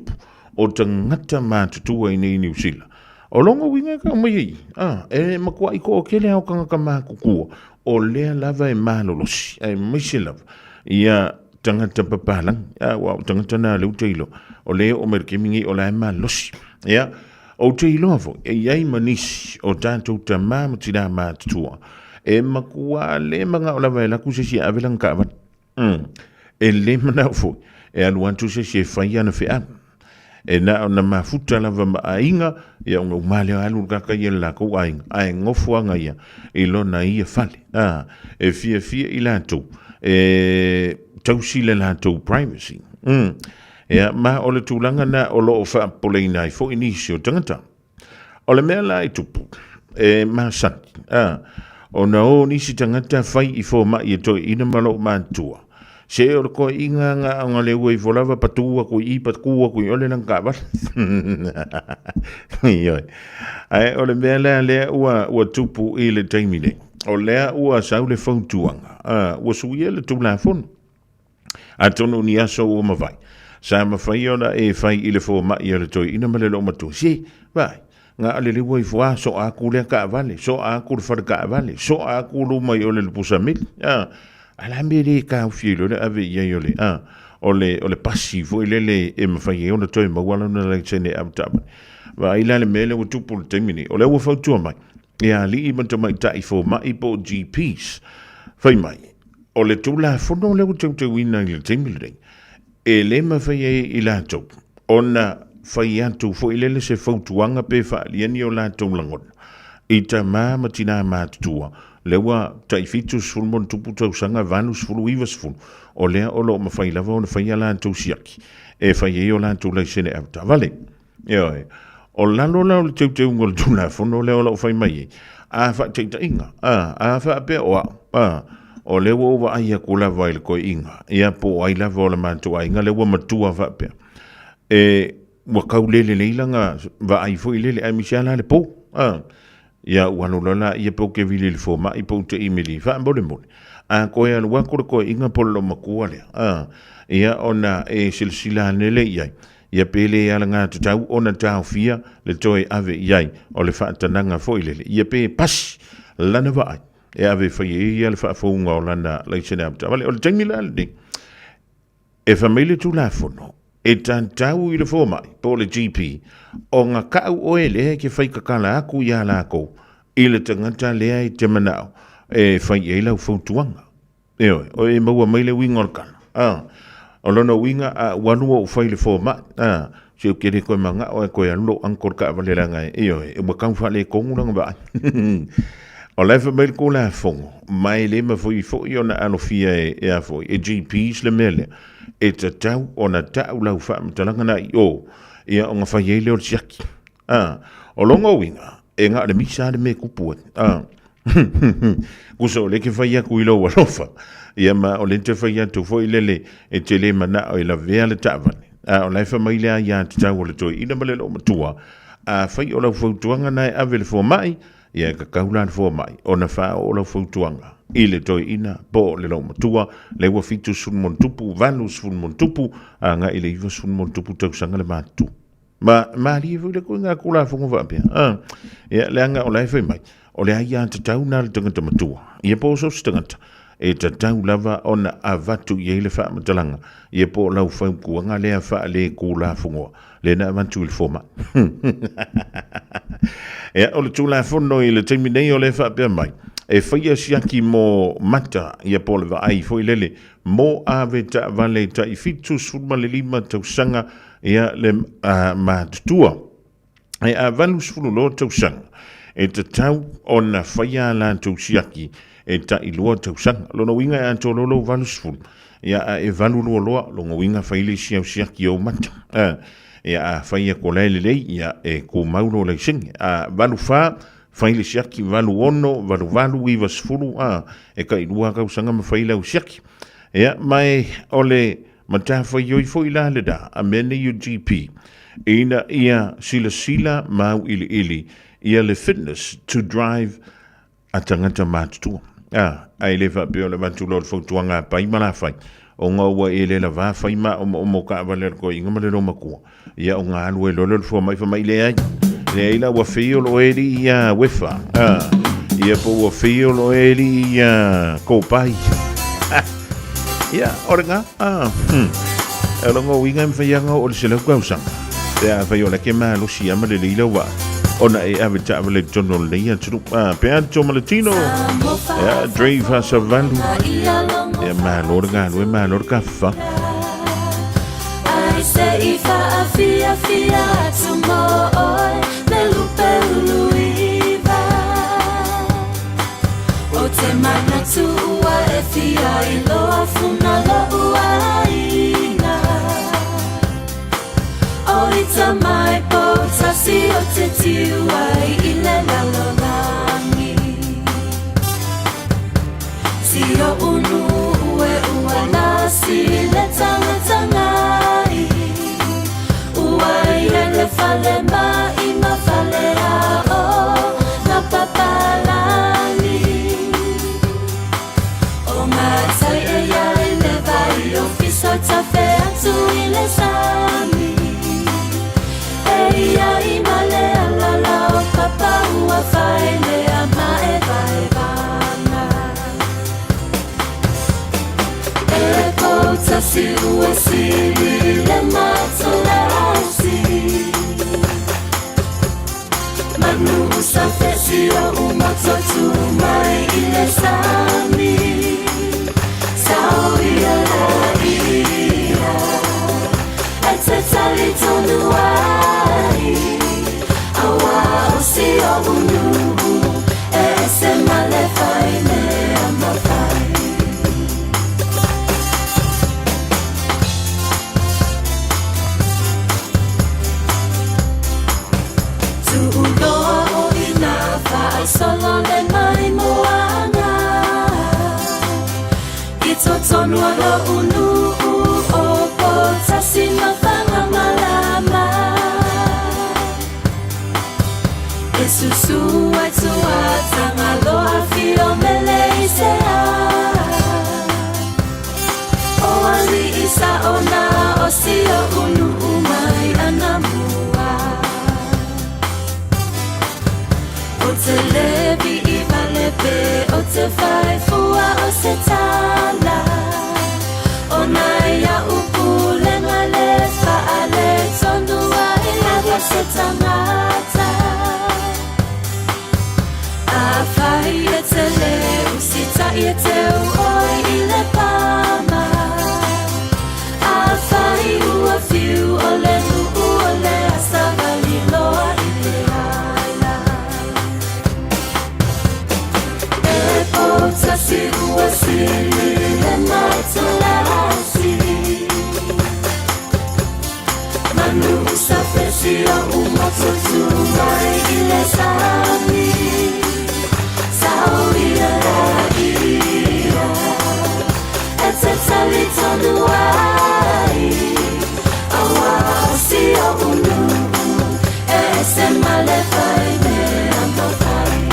o tagata matutua i nei Niu Sila. O lona uiga e kau mai ai, a, e matuai toatele lava o tagata matutua o lea lava e malolosi, aemaise lava ia tagata papalagi. A, aua o tagata na lea ou te iloa, o lea e oo mai i le taimi nei o la e malolosi. Ia, ou te iloa foi, e i ai ma nisi o tatou tama ma tina matutua e matua le manao lava e alu atu se isi e ave lana taavale. E le manao foi e alu atu se isi e fai ana feau. E na ona mafuta lava ma aiga, ia ona uma lea alu le kaka ia i le lakou aiga, ae nofoaga ia i lona ia fale. A, e fiafia i latou e tausi le latou privacy. Ia, ma o le tulaga na o lo o faapopoleina ai foi nisi o tagata. O le mea la e tupu, e masani, a, ona o nisi tagata fai i fomai e toeaina ma lou matua. Se o le koeaiga nga ona le ua ifo lava patu aku i i, patu aku i ole lana taavale. Ioe. Ae o le mea la lea ua, ua tupu i le taimi nei, o lea ua sau le fautuaga, a, ua suia le Tulafono. Atonu ni aso ua mavae, sa mafai ona e fai i le fomai a le toeaina ma le loomatua, Se, vaai, na o le liua ifo a, soa aku lea taavale, soa aku le fale taavale, soa aku luma i ole le pusa meli, a, a la mea le taofi ai loa le ave i ai o le, a, o le, o le pasi foi lele e mafai ai ona toe maua lana laisene ave taavale. Vaai la le mea lea ua tupu i le taimi nei, o lea ua fautua mai e alii ma tamaitai fomai po o GPs, fai mai, O le Tulafono lea ua teuteuina i le taimi lenei, e le mafai ai i latou ona fai atu foi lele se fautuaga pe faaalia ni o latou lagona i tama ma tinā matutua lea ua tai 70+ tausaga, 80, 90, o lea o lo o mafai lava ona fai a latou siaki e fai ai o latou laisene avetaavale. Ioe. O lalo la o le teuteuga o le Tulafono lea o lo o fai mai ai, a faataitaiga, a, a faapea o au, a, o lea ua ou vaai atu lava i le toeaina, ia po o ai lava o le matou aiga lea ua matua faapea, e, ua tau le lelei lana vaai foi lele, aemaise lava la le po, a, ia ou alu loa laia pe ou te vili i le fomai pe ou te imeli, faamolemole, a toe alu atu le toeaina po o le loomatua lea, a, ia ona e silasila ane lea i ai, Ia pe le alagatatau ona taofia le toe ave i ai o le faatanaga foi lele, ia pe pasi lana vaai e ave e fai ai ia le faafouga o lana laisene avetaavale. O le taimi la lenei, e fai mai le Tulafono, e tatau i le fomai po o le GP ona kau oe lea e te fai tatala atu iā lakou i le tagata lea e te manao e fai i ai lau fautuaga. Ioe, o e maua mai le uiga o le tala. A, o lona uiga, a ua alu ou fai i le fomai, a, se ou te le toe manao e toe alu lou uncle i le taavale leaga e, ioe, ua tau faaletonu lana vaai. O la e fai mai le Tulafono, ma e le mafai foi ona alofia e, e a foi, e GPs le mea lea, e tatau ona tau lau faamatalaga na i o, ia ona fai ai lea o le siaki. A, o lona uiga, e na o le misa lava le mea e tupu ai. A, Kusa o lea ke fai atu i lou alofa, ia ma o lea te fai atu foi lele e te le manao e lavea le taavale. A o la e fai mai le aiatatau o le toeaina ma le loomatua, afai o lau fautuaga na e ave i le fomai, ia e tatau la le fomai ona faaoo lau fautuaga i le toeaina po o le loomatua, lea ua 70+, 80+, agai i le 90+ tausaga le matutua. Ma, malie foi le koiga Tulafono faapea. A, ia, leaga o la e fai mai, o le aiatatau na a le tagata matua, ia po o so o se tagata, e tatau lava ona avatu i ai le faamatalaga, ia po o lau fautuaga lea faale-Tulafonoa, lea na avatu i le fomai. Ia, o le Tulafono i le taimi nei o lea e faapea mai, e faia siaki mo mata, ia po o le vaai foi lele, mo avetaavale tai 75 tausaga Ia le matutua e a 80 loa tausaga e tatau ona faia a latou siaki e tai lua tausaga. Lona uiga e atoa loa lou 80, ia a e 82 loa, lona uiga fai le isi au siaki ou mata. Ia a fai atu o la e lelei, ia e tumau lou laisene. A 84, fai le siaki, 86, 88, 90, a e tai lua tausaga ma fai lau siaki. Ia ma e o le Matafaioi foi la le da a mea nei o GP ina ia silasila ma auiliili ia le fitness to drive a tagata matutua. A, ae le faapea o le avatu loa o le fautuaga a Pai ma Lafai, ona ua e le lavā fai ma omoomo taavale a le toeaina ma le loomatua, ia ona alu ai loa lea o le fua mai fai mai, leai, leai la ua fail oe alii ia Wefa, a, ia po ua fail oe alii ia Kopai. Ia, o lena, a, E lona uiga e mafai lava ona oo i le 100 tausaga, pe afai o la e malosi lava ma lelei lau vaa, ona e ave taavale i totonu o lenei atunuu. A, pe a to ma le tino, ia, Drave Asavalu, ia, malo le galue, malo le kafa. Se i faafiafia atu mo oe le lupe uluiva. O te manatu ua e fia iloa funa lo'u aiga. O ita mai poutasi o te tiu ai i le lalolagi. Si o unu ue ua lasi le tagatagai. Ua i ai le fale mai ma fale ao na papalagi. O matai e iai le vai o fiso tafe atu i le sami. E iai ma le alala o papa ua fai lea maevaevaga. E poutasi ua sili le matolasi. Manu sa fesi o umototu mai i le sami. Sao ia la ia e te tali tonu ai. Aua o si o unu e ese ma le fai mea mafai. Tuuloa o ina faasolo le mai moana. I totonu o lo'u nuu o Poutasi ma Fagamalama. E susu ai tua Tagaloa fio mele i se a. O alii sa ona o si o'u nuu mai anamua. O te levi i vale pe o te fai fua o se tala. O nai a upu lenga le faale tonu ai lava se tangata. A fai e te le usita i e te oi i le pama. A fai ua fiu o le nuu o le asavali loa i le ala. E poutasi ua sili le matolasi. Manu sa fesi o umototu mai i le sami. Sao ia la ia e te tali tonu ai. Aua o si o unu e ese ma le fai mea mafai.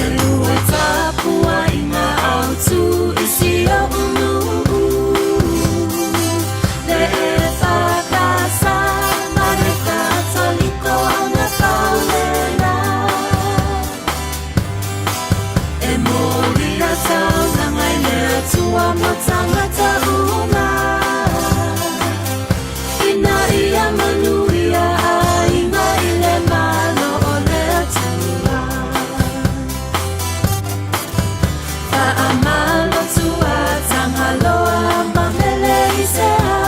E lua tapua i ngā autu i si o unu. Le e whakasa ma le katoliko au ngā paulena. E moli a taulanga i le atua mo tangata uma. Ina ia manuia aiga i le malo o le Atua. Faamalo tua Tagaloa ma mele i se a.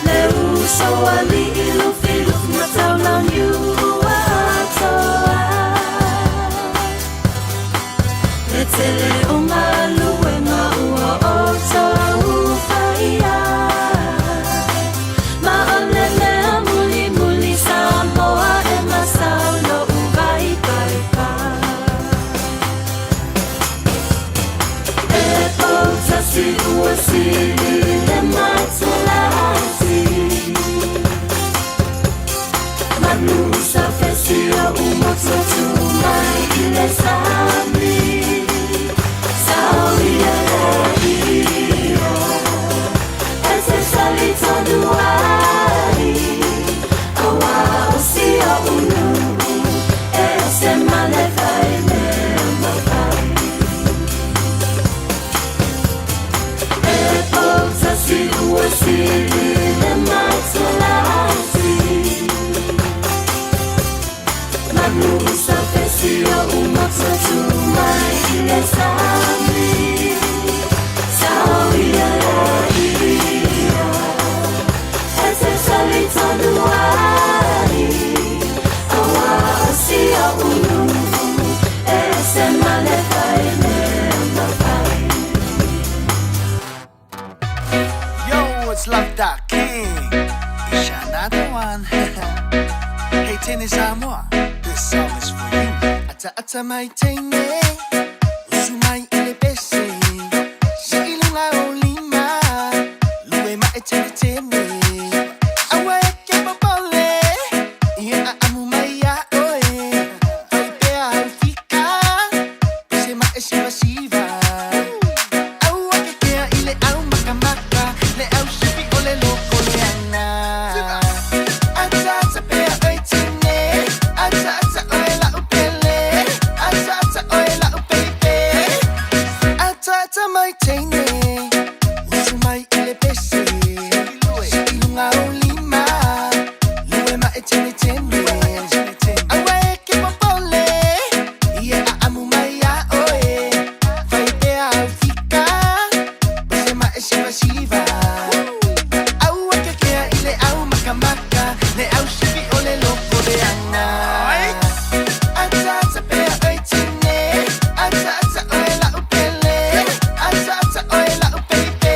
Le uso alii Lufilufi ma Taulauniu ua atoa. Le tele o galuega ua outou faia. Ma o le mea mulimuli Samoa e masau lo'u vaipaipa. E poutasi ua sili le matolasi. Manu sa fesi o umototu mai i le sami. Sao ia la ia e te tali tonu ai. Aua o si o unu e ese ma le fai mea mafai. E poutasi it's Love Dot King. It's another one. Hey, Tennis Samoa, this song is for you. Ata ata mai teine, usu mai ile pese. Si ilunga o lima, lue ma e tene tene. Aua e ke popole, ia a amu mai a oe. Fai pea au fika, pese ma e siva siva. Aua ke kea i le au makamaka, le au sipi o le loko le ana. Ata ata pea oi tine, ata ata oe la upele, ata ata oe la upeipe. Ata ata mai teine, usu mai i le pese. Si ilunga o lima, lue ma e tene tene. Aua e ke popole, ia a amu mai a oe. Fai pea au fika, pese ma e siva siva. Aua ke kea i le au makamaka, le au sipi o le loko le ana. Ata ata pea oi tine, ata ata oe la upele, ata ata oe la upeipe.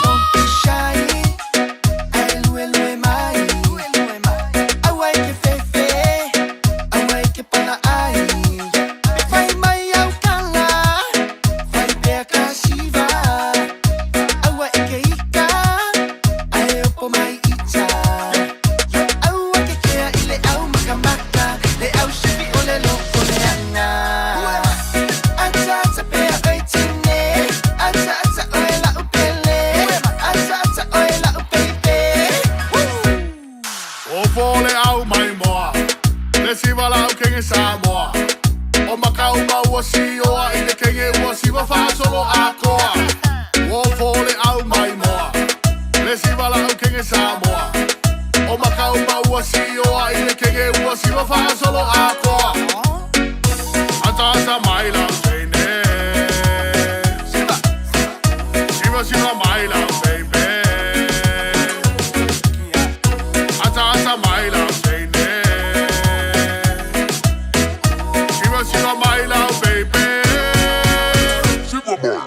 Don't be shy, ai lue lue mai. Aua e ke fefe, aua e ke pana ai. Fai mai au kala, fai pea ka siva. Aua e ke ika, ai opo mai ita. Aua ke kea i le au makamaka, le au sipi o le loko le ana. Ata ata pea oi tine, ata ata oe la upele, ata ata oe la upeipe. O fole au mai moa, le siva lau kenge Samoa. O makau maua sioa i le kenge ua siva whaasolo akoa. O fole au mai moa, le siva lau kenge Samoa. O makau maua sioa i le kenge ua siva whaasolo akoa. Ata ata mai lau teine. Siva siva mai lau baby. Ata ata mai lau teine. Siva siva mai lau baby. Siva mai.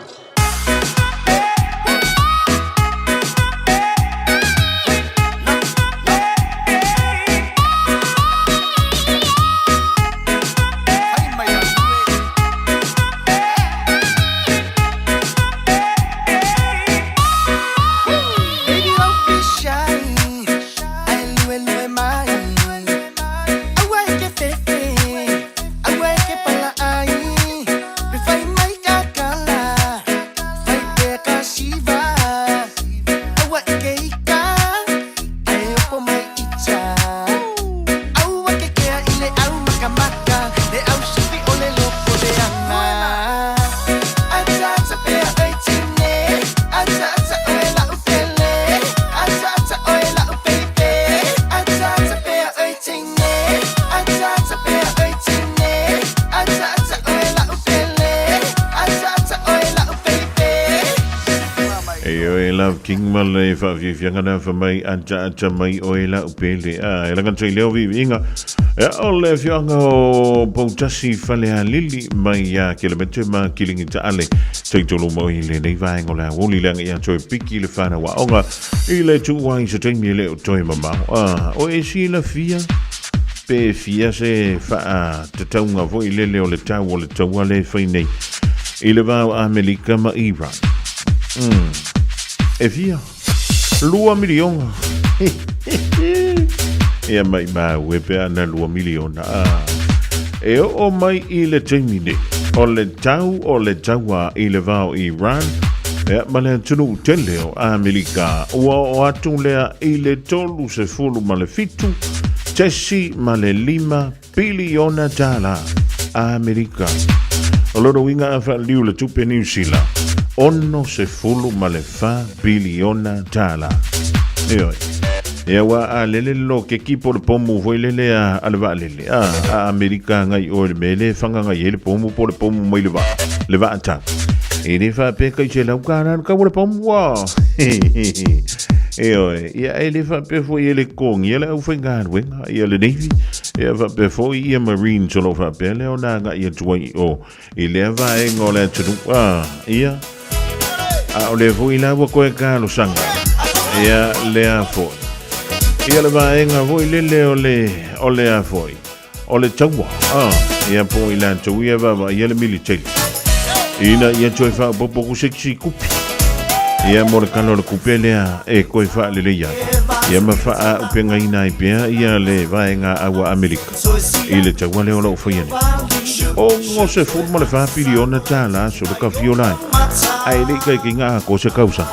Baby, don't be shy. Ai lue lue mai. Aua e ke fefe, aua e ke pala ai. Pe fai mai ka kala, fai pea ka siva. Aua e ke ika, ai opo mai ita. Aua ke kea i le au makamaka, le au sipi o le loko le ana. Ata ata pea oi tine, ata ata oe la upele, ata ata oe la upeipe. Ata ata pea oi tine, ata ata pea oi tine, ata ata oe la upele, ata ata oe la upeipe. E oe Love King ma le faafiafiaga na fa mai ata ata mai oe lau pele. A e laga tai leo viviga. E o le afioaga o Poutasi Falealili mai ia Kelemete ma Kilingi Taale. Taitolu mai lenei vaega o le aoauli leaga ia toe piki le fanau aoga i le tuua i se taimi e le o toe mamao. A o e silafia pe fia se faatatauga foi lele o le tau o le taua lea e fai nei i le va o Amelika ma Iran. E fia? 2 miliona. Ia maimau e pe ana 2 miliona. A. E oo mai i le taimi nei. O le tau o le taua i le va o Iran ia ma le atunuu tele o Amerika ua oo atu lea i le 37.5 piliona tala Amerika. O lona uiga a faaliliu i le tupe Niu Sila, 64 piliona tala. Ioe. Ia aua a lele le lokeki po o le pomu foi lele a, a le vaalele, a, a Amerika agai i o i le mea lea e fagaga i ai le pomu po o le pomu mai le vaa, le vaatau. E le faapea kai $100 le tau o le pomu a. Ioe, ia e le faapea foi e le totogia le aufaigaluega, ia le Navy, ia faapea foi ia Marines o lo o faapea lea ona agai atu ai i o i lea vaega o le atunuu, a, ia, a o lea foi la ua toe talosaga, ia, lea foi. Ia le vaega foi lele o le, o lea foi, o le taua, a, ia po i latou ia vaavaaia le militeli. Ina ia toe faaopoopo ku se isi kupi. Ia mo le kala o le kupe lea e toe faaleleia ai. Ia ma faaaupegaina ai pea ia le vaega aua Amerika i le taua lea o lo o faia nei. $64 piliona tālā solo ka fiola ai. Ae le i taitaiga atoa se tausaga.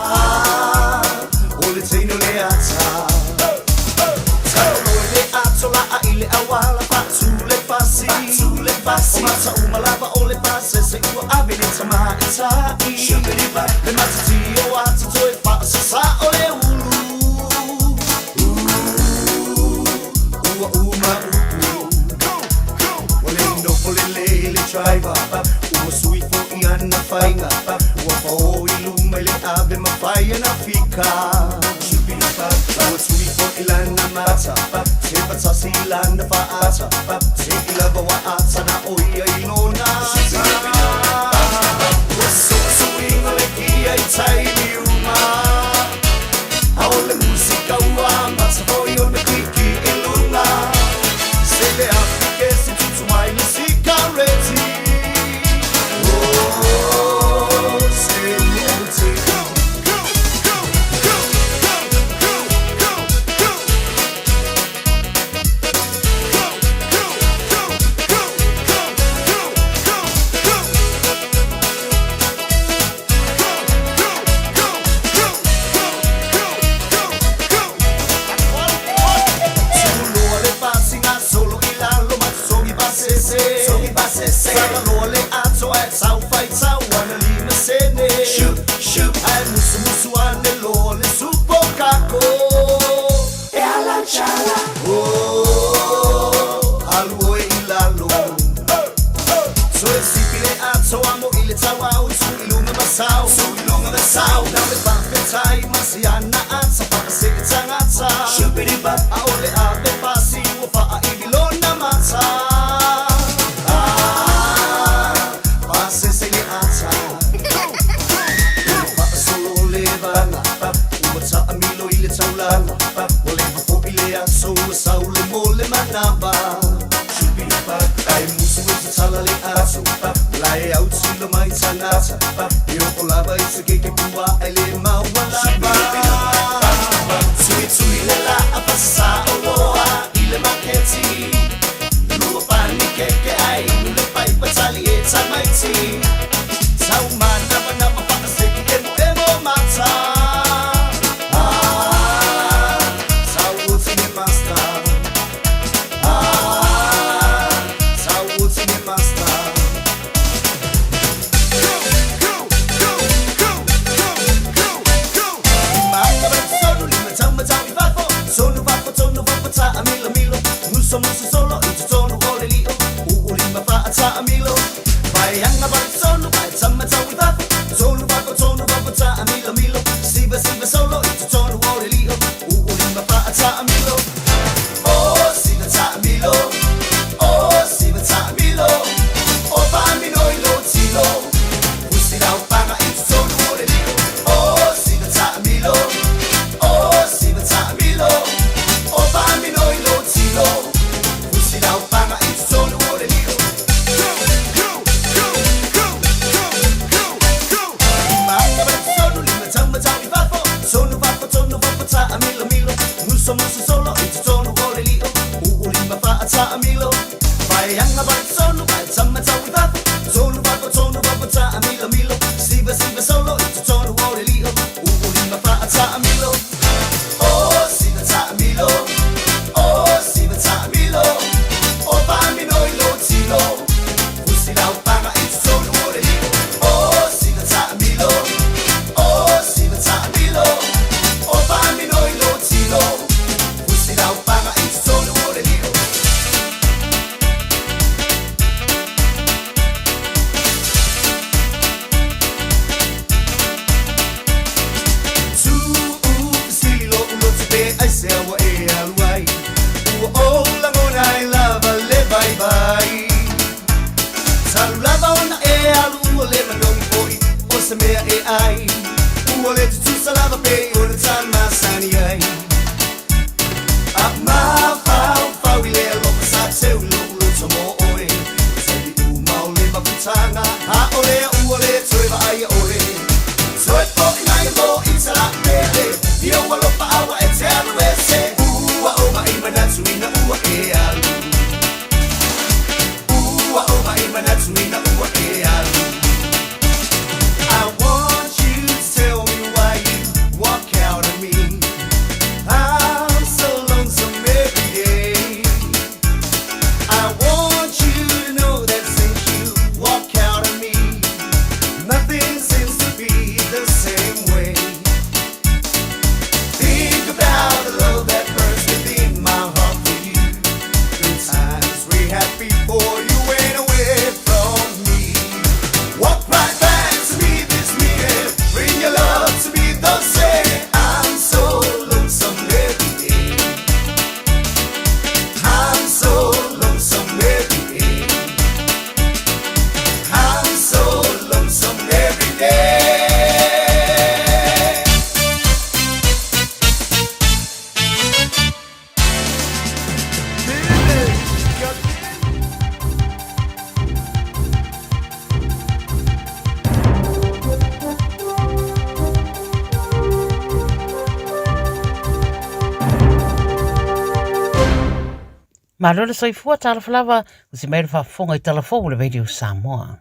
Malo le soifua, talofa lava, usi mai le faafofoga i tala fou o le Radio Samoa.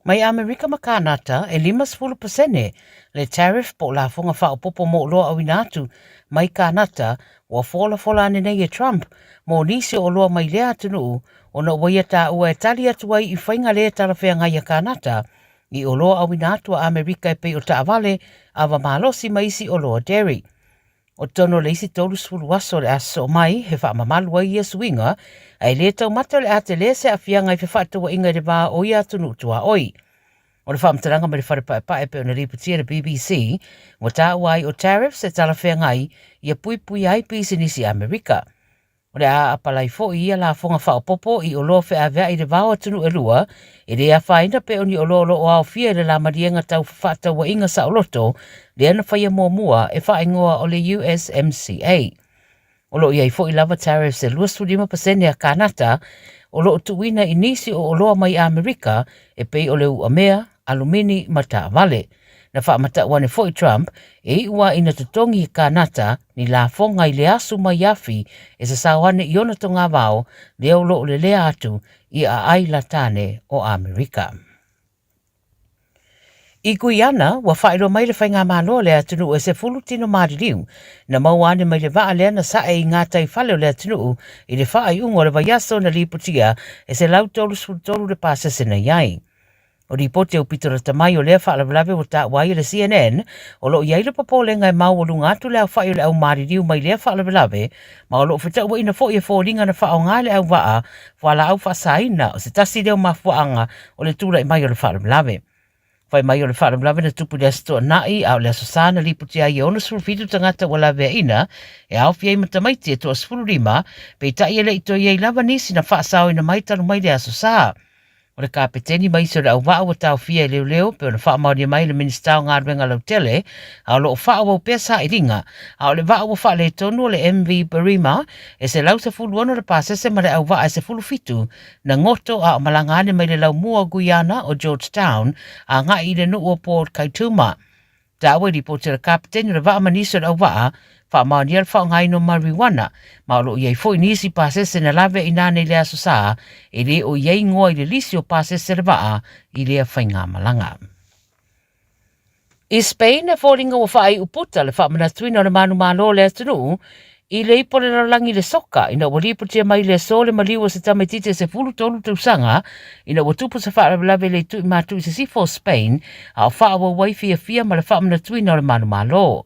Mai Amerika ma Kānata, e 50% le tariff po o lafoga faaopoopo mo oloa auina atu mai Kānata ua folafola ane nei e Trump mo nisi o oloa mai lea atunuu ona ua ia taua e tali atu ai i faiga lē talafeagai a Kānata i oloa auina atu a Amerika e pei o taavale, ava malosi ma isi oloa dairy. O totonu o le isi 30 aso o le a sosoo mai, he faamamalu ai ia suiga, a e lē taumate o le a telē se aafiaga i fefaatauaiga i le va o ia atunuu tuaoi. O le faamatalaga mai le Fale Paepae e pei ona lipotia e le BBC, ua taua ai o tariffs e talafeagai ia puipuia ai pisinisi Amerika. O le a apalai foi ia lafoga faaopoopo i oloa feaveai i le va o atunuu e lua, e le afaina pe o ni oloa o lo o aofia i le la maliega tau fefaatauaiga saoloto lea na faia muamua e faaigoa o le USMCA. O lo o i ai foi lava tariffs e 25% a Kānata o lo o tuuina i nisi o oloa mai Amerika e pei o le uamea, alumini ma taavale. Na faamatau ane foi Trump e iu a ina totogi e Kānata ni lafoga i le asu mai afi e sasao ane i ona togavao lea o lo o lelea atu i aai latane o Amerika. I Guiana, ua faailoa mai le faigamalo a le atunuu e 10 tino maliliu na maua ane mai le vaa lea na sae i gatai fale o le atunuu i le faaiuga o le vaiaso na lipotia e 133 le pasese na i ai. O lipoti aupito lata mai o lea faalavelave ua taua ai e le CNN, o lo o i ai le popolega e maualuga atu le aofai o le au maliliu mai lea faalavelave, ma o lo o fetauaiina foi e foliga na faaaoga e le auvaa fualaau faasaina o se tasi lea o mafuaaga o le tulai mai o le faalavelave. Fai mai o le faalavelave na tupu i le Aso Toonai, a o le Aso Sa na lipotia ai e 67 tagata ua laveaina, e aofia ai ma tamaiti e toa 15, peitai e le i toe i ai lava nisi na faasaoina mai talu mai le Aso Sa. O le kapeteni ma isi o le auvaa ua taofia e leoleo pei ona faamaonia mai e le Minisita o Galuega Lautele, a o lo o faaauau pea sailiga, a o le vaa ua faaletonu o le MV Barima e 116 le pasese ma le auvaa e 17 na goto a o malaga ane mai le laumua o Guiana o Georgetown agai i le nuu o Port Kaituma. Taua i lipoti a le kapeteni o le vaa ma nisi o le auvaa, faamaonia le faaaogaina o marijuana, ma o lo o i ai foi nisi pasese na lave i nane i le Aso Sa, e le o i ai igoa i le lisi o pasese a le vaa i lea faigamalaga. I Spain, e foliga ua faaiu puta le faamanatuina o le manumalo o le atunuu i le ipu o le lalolagi i le soka ina ua lipotia mai i le aso le maliu o se tamaitiiti e 13 tausaga ina ua tupu se faalavelave i le itu i matu i sisifo o Spain a o faaauau ai fiafia ma le faamanatuina o le manumalo.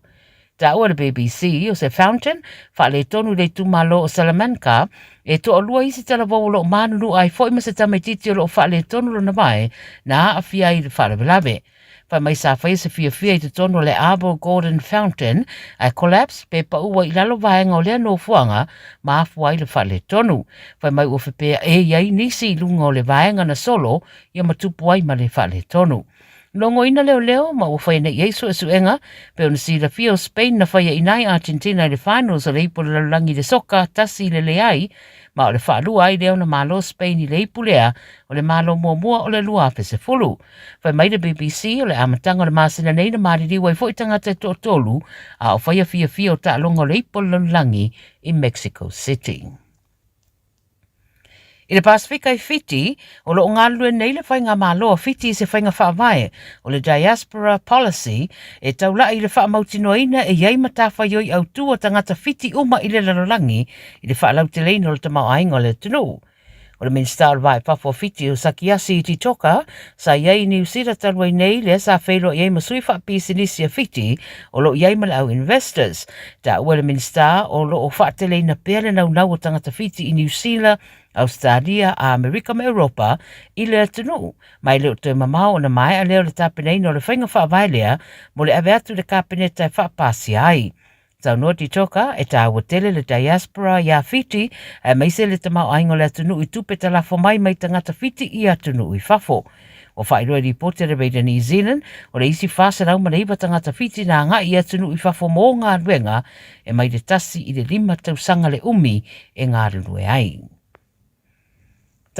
Taua e le BBC o se fountain faaletonu i le itumalo o Salamanca e toalua isi talavou o lo o manunua ai foi ma se tamaitiiti o lo o faaletonu lona vae na aafia ai i le faalavelave. Fai mai sa faia se fiafia i totonu o le Arbor Gordon Fountain ae collapse pe pau ai i lalo vaega o lea nofoaga ma afua ai le faaletonu. Fai mai ua fepea e i ai nisi i luga o le vaega na solo ia ma tupu ai ma le faaletonu. Logoina leoleo ma ua faia nei i ai suesuega pei ona silafia o Spain na faia ina ai Argentina i le finals o le ipu o le lalolagi i le soka 1-0 ma o le faalua ai lea ona malo Spain i le ipu lea o le malo muamua o le 2010. Fai mai le BBC, o le amataga o le masina nei na maliliu ai foi tagata e toatolu a o faia fiafia o taaloga o le ipu o le lalolagi i Mexico City. I le Pasefika i Fiti, o lo o galulue nei le Faigamalo a Fiti i se faiga faavae o le Diaspora Policy e taulai i le faamautinoaina e i ai matafaioi autū a tagata Fiti uma i le lalolagi i le faalauteleina o le tamaoaiga o le atunuu. O le Minisita o le Va i Fafo a Fiti o Sakiasi Titoka sa i ai i Niu Sila talu ai nei lea sa feiloai ai ma sui faapisinisi a Fiti o lo o i ai ma le au Investors. Taua e le Minisita o lo o faateleina pea le naunau o tagata Fiti i Niu Sila, Ausetalia, Amerika ma Europa i le atunuu ma e le o toe mamao ona maea lea o le tapenaina o le faiga faavae lea mo le ave atu i le Kapeneta e faapasia ai. Saunoa Titoka, e tāua tele le diaspora iā Fiti, aemaise le tamaoaiga o le atunuu i tupe talafo mai mai tagata Fiti i atunuu i fafo. Ua faailoa i lipoti a le Radio New Zealand, o le isi 409 tagata Fiti na agai i atunuu i fafo mō galuega e mai le tasi i le lima tausaga le umi e galulue ai.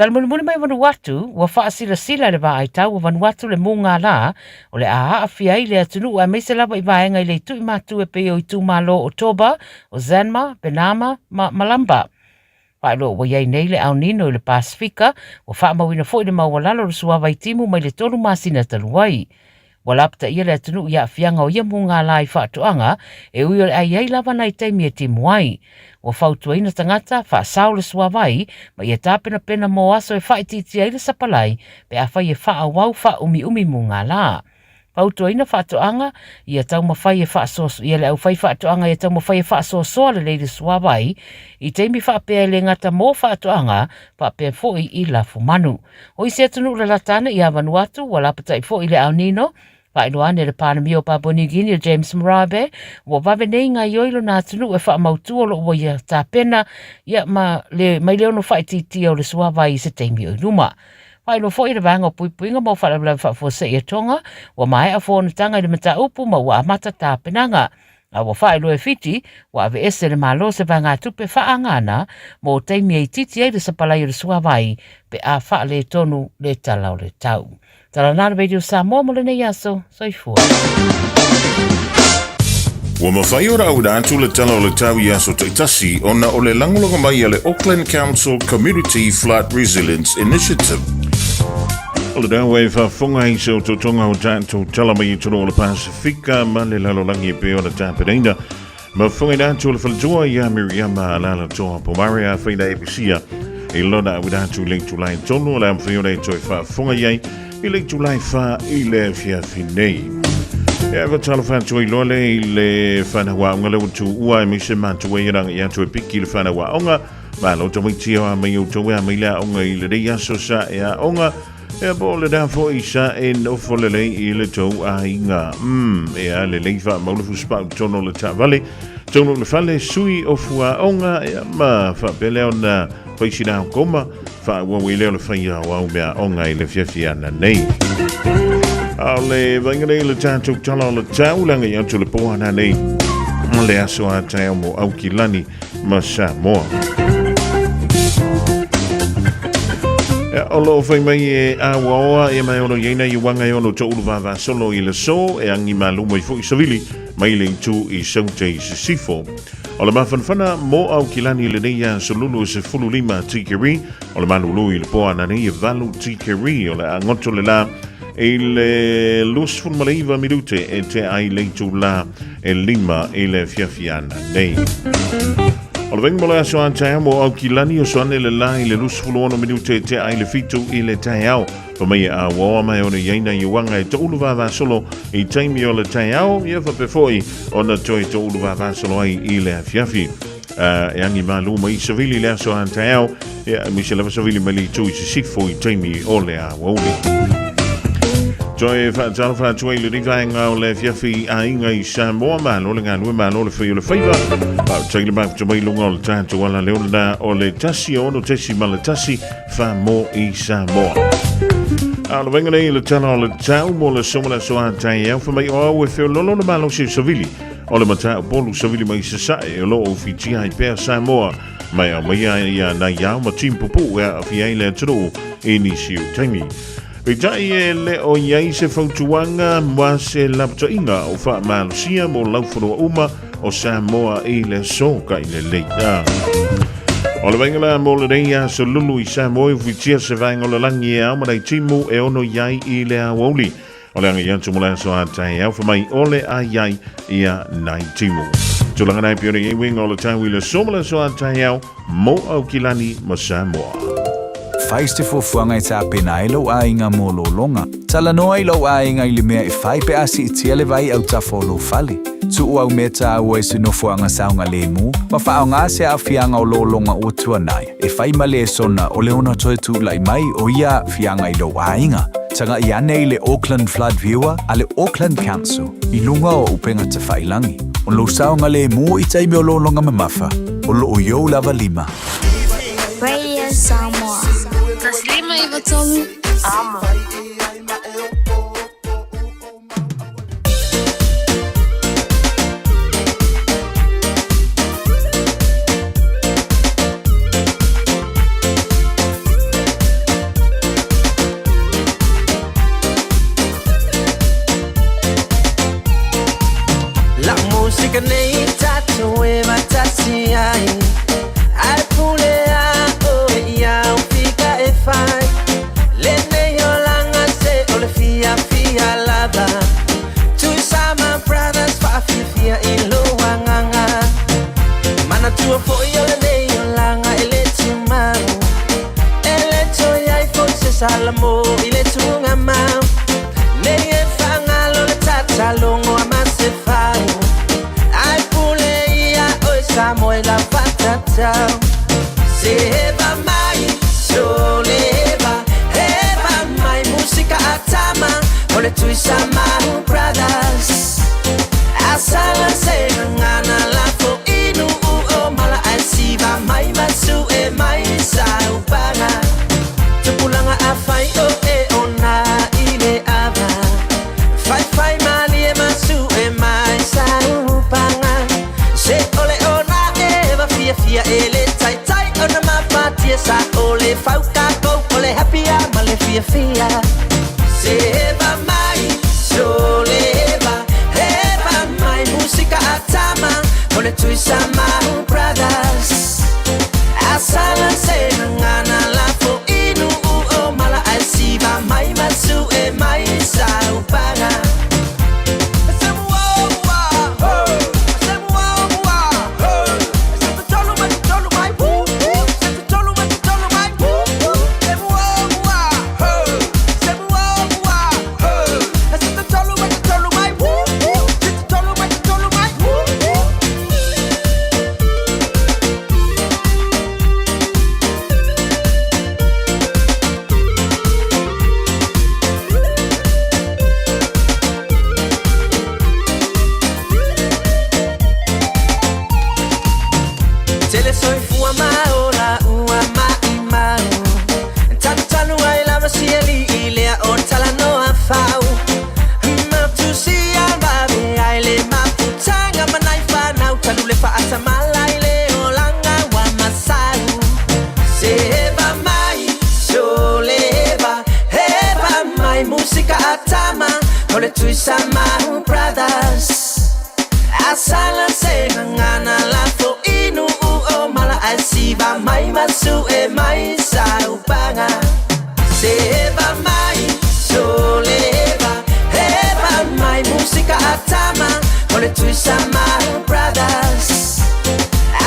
Tala mulimuli mai Vanuatu, ua faasilasila e le Vaai Tau o Vanuatu le mūgā lā o le a aafia ai le atunuu aemaise lava i vaega i le itu i matu e pei o itumalo o Toba, o Zanma, Benama ma Malamba. Faailoa ua i ai nei le El Nino i le Pasefika, ua faamauina foi le maualalo o le suavai timu mai le 3 masina talu ai. Ua lapataia le atunuu i aafiaga o ia mugala i faatoaga, e ui o le a i ai lava nai taimi e timu ai. Ua fautuaina tagata, faasao le suavai, ma ia tapenapena mo aso e faaitiitia ai le sapalai pe afai e faaauau faaumiumi mugala. Fautuaina faatoaga, ia taumafai e faasoasoa ia le aufaifaatoaga ia taumafai e faasoasoa lelei le suavai i taimi faapea e le gata mo faatoaga faapea foi i lafumanu. O isi atunuu lalata ane ia Vanuatu ua lapatai foi i le El Nino. Faailoa ane le Palemia o Papua New Guinea James Marape ua vave nei gaioi lona atunuu e faamautu o lo o ua ia tapena ia ma le mai le ono faaitiitia o le suavai i se taimi o i luma. Faailoa foi le Vaega o Puipuiga mo Faalavelave Faafuasei a Tonga, ua maea fonotaga i le mataupu ma ua amata tapenaga. A ua faailoa e Fiti, ua aveese e le Malo se vaegatupe faaagana mo taimi e itiiti ai le sapalai o le suavai pe a faaletonu le tala o le tau. Tala na le Radio Samoa mo lenei aso. Soifua. Ua mafai ona auina atu le Tala o le Tau i aso taitasi ona o le lagolago mai a le Auckland Council Community Flood Resilience Initiative. O le tau e faafofoga i se otootoga o tatou tala mai i totonu o le Pasefika ma le lalolagi e pei ona tapenaina. Mafofogaina atu o le faletua ia Miriama Alalatoa Pomare a whaina e pisia i lona auina atu i le itulai tonu o le amawhai ona e toe faafofoga i ai i le itulai wha i le afiafi nei. E ava talofa atu ai loa le i le whanau aonga le utu ua e mise mātua i ranga i atu e piki le whanau aonga. Malo tamaiti o a mai o tau e a mai le aonga i le rei aso sa e aonga. Ea po o le na foʻi sa e nofo lelei i le tou aiga. Mm, ea lelei faamau le fusipau totonu o le taavale, totonu o le fale, sui o fuaoga, ea ma faapea lea ona fai sina koma, faaauau ai lea o le faia o au meaaoga i le afiafi ana nei. A o le vaaiga nei i le tatou tala o le tau, le agai atu i le po ana nei, le aso a taeao mo Aukilani ma Samoa. Ia, o loo fai mai e auaoa e mai ono iaina i uanga e ono toulu vavasolo i le so e angi malu mai foi savili mai le itu i saute i sisifo. O le mafanafana mo Aukilani lenei aso lulu e 15 tikeri, o le malulu i le po ana nei e 8 tikeri, o le agoto le la i le 29 minute e te ai le itu la e 5 i le afiafi ana nei. O le vaega mo le aso a taeao mo Aukilani o soane le la i le 26 minute e te ai le 7 i le taeao. Fa mai e auaoa mai ona i aina i uanga e toulu vavasolo i taimi o le taeao, ia faapea foi ona toe toulu vavasolo ai i le afiafi. E angi malu mai i savili le aso a taeao, ia e mise lava savili mai le itu i sisifo i taimi o le aoauli. Toe faatalofa atu ai i lenei vaega o le afiafi i aiga i Samoa, malo le galue, malo le fai o le faiva. Faafetai le mafuta mai luga o le tatou ala leo lena o le 106.1 wha i Samoa. A o le vaega nei i le tala o le tau mo le aso ma le aso a taeao, fai mai o au e feololo le malosi o savili o le Mataupolu savili mai Sasae o lo o fitia ai pea Samoa mai aumaia ia nai ao ma timu pupuu e aafia ai le atunuu i nisi o taimi. Peitai e le o i ai se fautuaga ma se lapataiga o faamalosia mo laufanua uma o Samoa i le aso ka i lelei. O le vaega la mo lenei aso lulu i Samoa e ufitia se vaega o le lagi e ao ma nai timu e ono i ai i le aoauli. O le agai atu mo le aso a taeao fa mai o le a i ai ia nai timu. Tulaga nai pei ona i ai uiga o le tau i le aso ma le aso a taeao mo Aukilani ma Samoa. Fai se fuafuaga e tapena ai lou aiga mo lologa. Talanoa i lou aiga i le mea e fai pe a siitia le vai autafa o lou fale. Tuu au mea taua i se nofoaga saogalemu ma faaaoga se aafiaga o lologa ua tuanai e fai ma lesona o le ono toe tulai mai o ia aafiaga i lou aiga. Taga'i ane i le Auckland Flood Viewer a le Auckland Council i luga o upega tafailangi. O lou saogalemu i taimi o lologa mamafa, o lo o i ou lava lima. Radio Samoa. 153 Amo. La musika nei tatou e faatasi ai, ae pule ai. down. Seva mai, soleva, heva mai, musika atama, ole Tuisamahu Brothers. Asala se ngana la fo inu o mala asiva mai masu e mai sa upanga. Tupulanga a fai o e ona ile ava. Fai fai mali e masu e mai sa upanga. Se ole ona e va fia fia ele tai tai ona ma patia sa ole fauka ko ole happy a male fia fia. Seva mai, soleva, heva mai, musika atama, ole Tuisamahu Brothers. Asala se ngana la fo inu o mala asiva mai masu e mai sa upanga. Tele soifua maola ua maʻimau. Tanutanu ai lava siali i lea o talanoa fau. Matusia vave ai le mafutaga ma nai fanau. Talu le faatamala i le olaga ua masau. Seva mai, soleva, heva mai, musika atama, o le Tuisamahu Brothers. Asala se ngana la fo inu o mala asiva mai masu e mai sa upanga. Seva mai, soleva, heva mai, musika atama, o le Tuisamahu Brothers.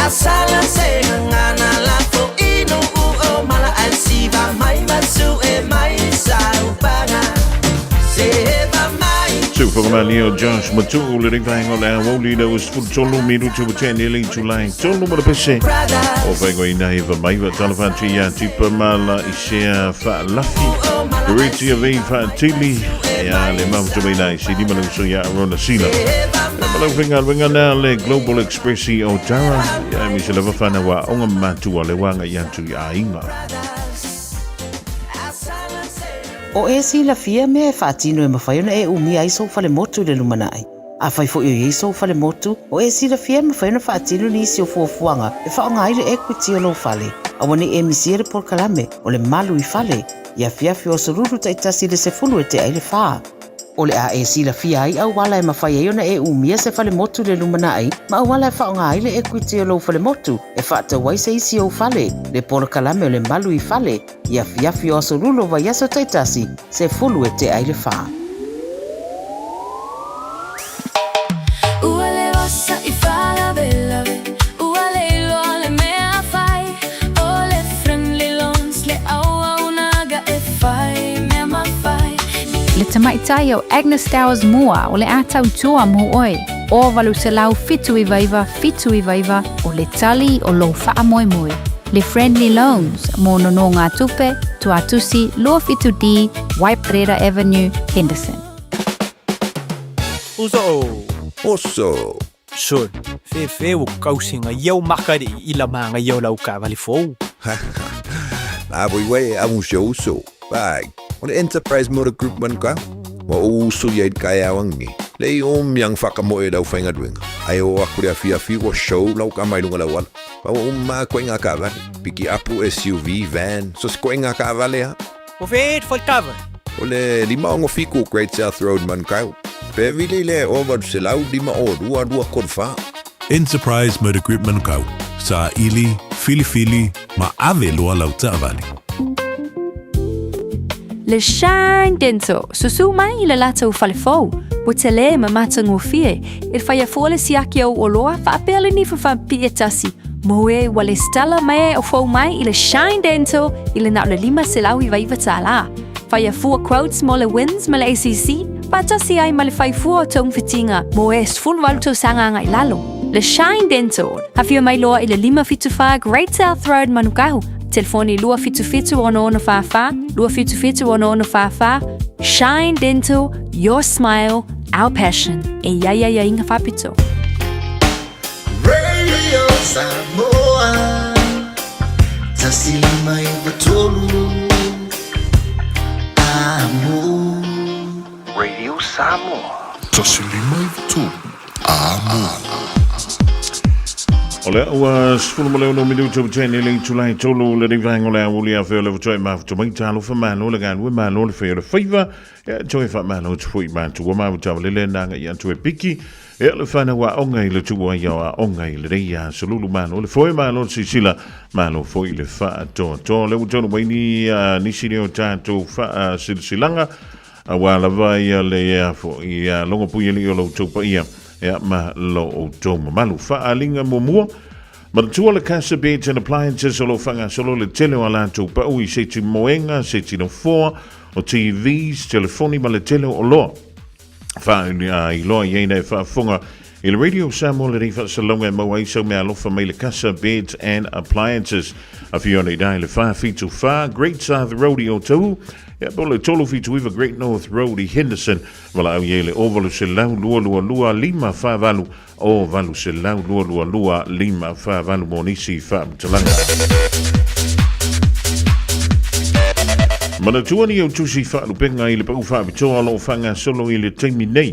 Asala se ngana la fo inu o mala asiva mai masu e mai sa upanga. Seva mai. Sufogamali o Josh Matu le vaenga o le aoauli le ua 13 minuti ua tea nei le itulai tolu ma le pese o vaenga ina hiva mai va talofa atu ia Tipa ma la Isea Faalafi Reti a vei Faatili ia le mafuta mai la isi lima le uso ia Arona Sila e malau faigaluega na le Global Express i Otara ia e misa lava whanau a onga matua le wanga i atu i aiga. O e silafia mea e faatino e mafai ona e umia ai sou falemotu i le lumanai. Afai foi o i ai sou falemotu, o e silafia e mafai ona faatino nisi o fuafuaga e faaaoga ai le equity o lou fale. Aua ne i e misia le polokalame o le Malu i Fale i afiafi o aso Lulu taitasi i le 10 e tea i le fa. O le a e silafia ai auala e mafai ai ona e umia se falemotu i le lumanai ma auala e faaaoga ai le equity o lou falemotu e faatau ai se isi ou fale, le polokalame o le Malu i Fale i afiafi o aso Lulu o vaiaso taitasi, 10 e tea i le fa. Ua le osa i faalavelave, ua le iloa le mea fai, o le Friendly Loans le auaunaga e fai mea mafai. Le tamaitai o Agnes Towers mua o le a tautua mo oe, o 879 79 o le tali o lou faamoemoe. Le Friendly Loans mo nonogatupe, Tuatusi 27D, Waiparera Avenue, Henderson. Uso. Oso. Sol, fefe o kausinga iau makari i la manga iau lau kavali fou. Na voi wei a un show uso. Bai, o le Enterprise Motor Group man ka. Wa o uso ia i kai awangi. Le i om yang whakamoe lau whainga duenga. Ai o aku le awhi awhi wa show lau ka mai lunga lau ala. Pa wa umma koe ngā kavale. Piki apu SUV, van, so se koe ngā kavale ha. O fe e whai kavale. O le 57 Great South Road Manukau. Pe vili le o 852 234. Enterprise Motor Group Manukau, saili, filifili, ma ave loa lau taavale. Le Shine Dental, susu mai i le latou fale fou, ua tele ma matagofie, e faia fua le siaki au oloa faapea le nifa faapipii e tasi, mo e ua lesitala mai e o fou mai i le Shine Dental i le na o le $599 tālā. Faia fua quotes mo le WINZ ma le ACC, faatasi ai ma le fai fua o togafitiga mo e 18 tausaga agai lalo. Le Shine Dental, afio mai loa i le 574 Great South Road Manukau, telefoni 277 6644, 277 6644. Shine Dental, your smile, our passion. E ia ia ia inga whapito. Radio Samoa 153 Amo. Radio Samoa. 153 Amo. O lea ua 16 minuta ua tene le itula e tolu le rivaenga o le aoauli afea o le votoe mafuta mai talofa malo le galue malo le fai o le faiva e toe faamalo atu foi i matua ma ua lele naga i atu e piki e le whanau aoga i le tuu ai o aoga i lenei aso lulu malo le foe malo le silasila malo foi le faatoatoa le ua taunuu mai ni nisi nei o tatou faasilasilaga aua lava ia le foi logo puialii o lo outou paia ia ma lo outou mamalu. Faaaliga muamua, Manatua le Casa Beds and Appliances o lo o faagasolo le tele o a latou pau i seti moega, seti nofoa, o TVs, telefoni ma le tele o oloa. Faailoa i ai na e faafofoga i le Radio Samoa lenei faasalalauga e maua ai sau meaalofa mai le Casa Beds and Appliances. Afio nei dai le 474 Great South Road i Otahuhu, ia po o le 379 Great North Road i Henderson. Valaau i ai le 0800 222 548 0800 222 548 mo nisi faamatalaga. Manatua ni au tusi faalupenga i le pau faapitoa o lo o faagasolo i le taimi nei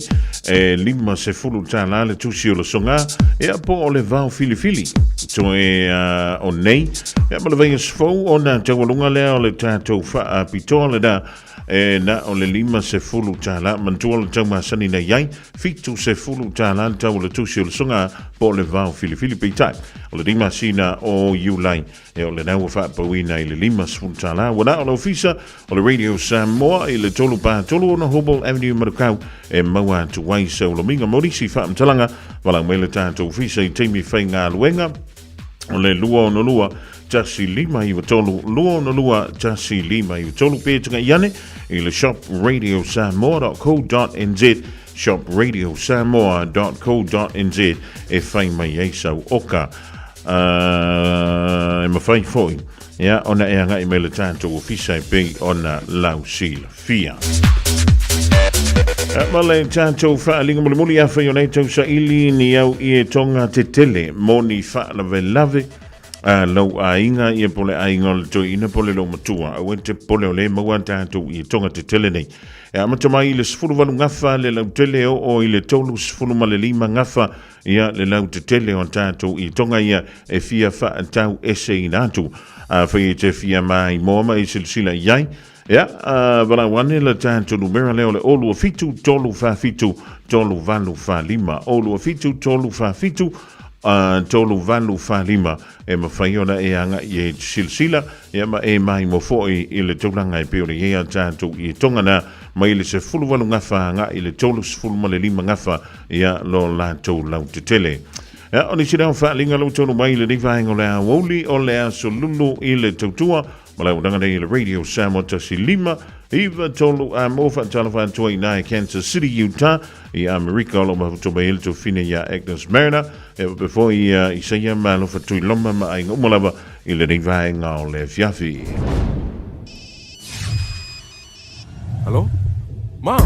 e $50 le tusi o le soga ea po o le vao filifili toe o nei ea ma le vaiaso fou ona taualuga lea o le tatou faapitoa lena E na o le $50 manatua le tau masani na i ai, $70 le tau o le tusi o le soga po o le vao filifili. Peitai, o le 5 masina o Iulai, e o lena ua faapauina i le $50. Ua na o le ofisa o le Radio Samoa i le 336 Hobble Avenue Manukau e maua atu ai se olomiga mo nisi faamatalaga. Valaau mai le tatou ofisa i taimi faigaluega o le 262 1593 262 1593 pe tugai ane i le shopradiosamoa.co.nz shopradiosamoa.co.nz e fai mai ai sau oka e mafai foi ia ona e agai mai le tatou ofisa e pei ona lausilafia. Ma le tatou faaaliga mulimuli afai o nei tausaili ni au i e tonga te tele mo ni faalavelave a lou aiga ia po le aiga o le toeaina po le loumatua aua te pole o le maua tatou i e tonga te tele nei. E amata mai i le 18 gafa le lautele oo i le 35 gafa ia le lautetele o tatou i tonga ia e fia faatau eseina atu. Afai e te fia maimoa ma e silasila i ai, ia, valaau ane le tatou numera lea o le 027 347 3845, 027 347 3845 e mafai ona e agai e te silasila ia ma e maimoa foi i le tulaga e pei ona i ai a tatou i tonga na mai le 18 gafa agai i le 35 gafa ia lo latou lautetele. Ia, o nisi lea o faaaliga lau taunuu mai i lenei vaega o le aoauli o le aso Lulu i le tautua ma le auaunaga nei i le Radio Samoa 1 5 9 3 a mo faatalofa atu ai i Kansas City, Utah i Amerika o lo o mafuta mai ai le tofina iā Agnes Mariner e faapea foi ia Isaia Malofa Tuiloma ma aiga uma lava i lenei vaega o le afiafi. Hello? Ma?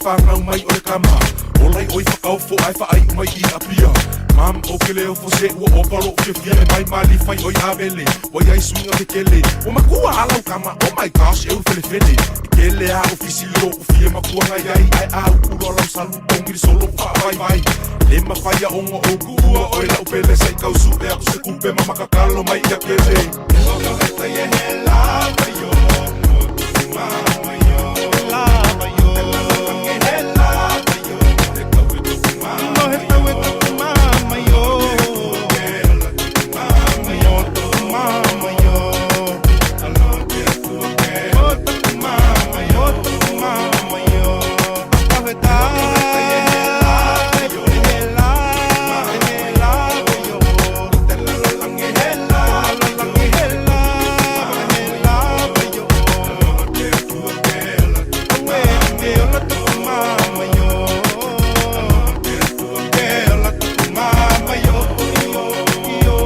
whāngau mai o le kama. Ola i oi whakaofo ai whaai mai i apia. Mam o ke leo fo se ua opa lo fia fia e mai mali fai oi avele. Wa iai suinga ke kele. Ua makua alau kama, oh my gosh, e ulu fele fele. E kele a ofisi lo fia makua ngai ai ai a ukulo lau salu pongi solo fa vai vai. Le mawhai a ongo o kua oi lau pele sai kau su e aku se kupe mama kakalo mai ia kele. Waka e he lava yo, mama yo, lava yo. He lava yo, he tau e toku mama yo. Mama yo, mama yo. Alo te atua ke. O toku mama yo, toku mama yo. Waka e he lava yo, he lava, he lava yo. Te la la la nge he lava yo, he lava, he lava yo. Alo te atua ke. Awe ke ola toku mama yo. Alo te atua ke ola toku mama yo. Yo, yo.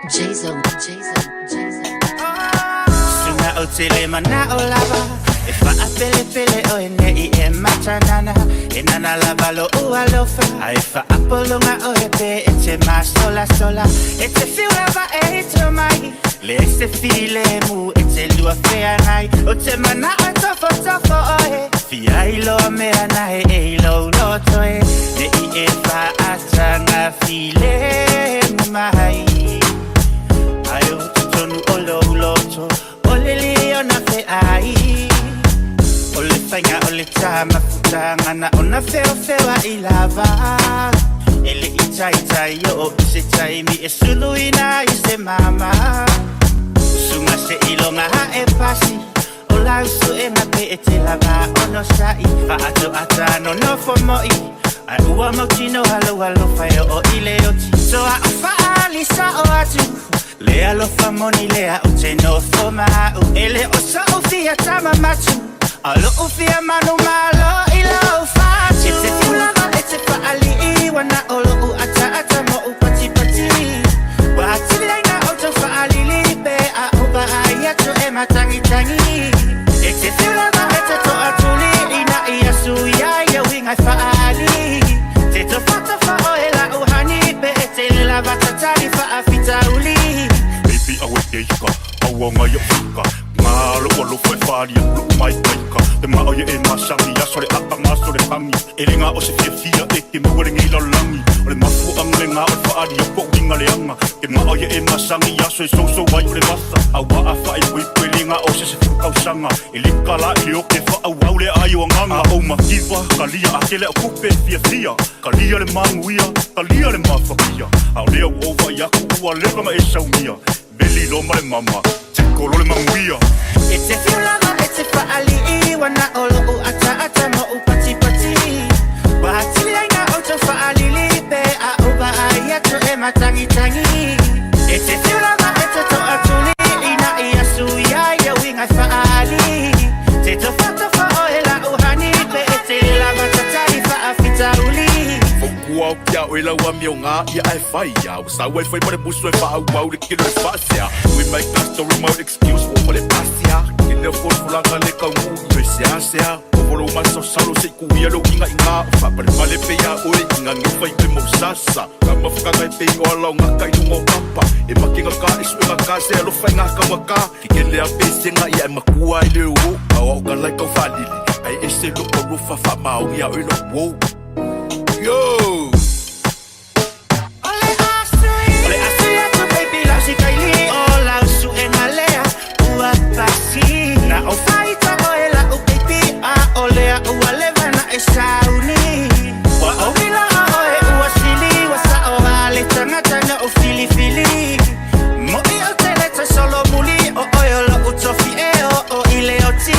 Jason, Jason, Jason. Sunga o tele mana o lava E whaapelepele o e nei e matanana E nana lava lo ua lofa A e whaapolonga o e pe e te masola sola E te fiu lava e hito mai Le e se file mu e te lua whea nai O te mana o tofo tofo o e Fia i loa mea na e e i lo loto e Ne i e whaatanga file mai Ai o tonu o lo loto O le leo na fe ai O le whainga o le tama futanga na o na feo fewa i lava E le i tai tai o i se taimi e sulu ina i se mama Sunga se ilonga ha e pasi O lau su e na pe e te lava o no sai Whaato ata no no fo moi Ai ua mautino halo halo whai o i le oti So a o whaali sa o atu Le alofa moni lea o te nofo mau E le o sa o fia tama matu Alo o fia manu malo i lau fatu E te fiulava e te whaali i wana o lo u ata ata mo u pati pati Wa atili ai na o tau whaalili pe a o ba ai atu e matangi tangi E te fiulava e te toa tuli ina ia suia ia winga whaali Te to whatafa o e la uhani pe e te le lava tatari whaafita uli Baby awe ke ika, aua ngai o fika. Ngā lo o lo fai whāri a kulu mai paika. Te maa o ye e masangi, aso le aka maso le hangi. E le ngā o se fia fia e ke maua le ngei lalagi. O le mafu anga le ngā o le whaari a po uinga le anga. Te maa o ye e masangi, aso e soso vai o le vasa. A wa a whae pui pui le ngā o se se furu kausanga. E le kala i le o ke wha au le ai o anganga. A o makiwa, kalia a kele o kupe fia fia. Kalia le manguia, kalia le mafakia. A o lea o vai aku ua leva ma e saumia. Veli lo ma le mama, te kolo le manguia. E te fiulava e te whaali i wana o lo u ata ata mo u pati pati Wa atili ai na o tau whaalili pe a o ba ai atu e matangi tangi E te fiulava e te toa tuli ina ia suia ia winga whaali Te to whatafa o e la uhani pe e te lava tatari whaafita uli Fokua o kia o e lau ami o ngā ia e whai ia. O sa ue whai mare musu e wha au le kilo e whasia. We make a story mo excuse o le pasia. Ke le fol fulanga le kau ngu i sea sea. O volo maso salo se ku ia lo inga inga. O wha pare pale pe ia oe inga ngi whai pe mo sasa. Ka mawhakanga e pe o lau ngā kai nungo papa. E makinga ka e suenga ka se alo whai ngā kawa ka. Ke ke lea pe senga ia e makua i le o. Au au ka lai kau whalili. Ai e se lo o rufa wha maongi a oe lo wo. Yo! O le asu atu baby lau si kaili O lau su e ngā lea ua pasi Na o whaita o e lau baby A o lea ua leva na e sauni Wa o wila o e ua sili Wa sa o hale tangata na o fili fili Mo i o te leta solo muli O oe o lo utofi e o o i le o ti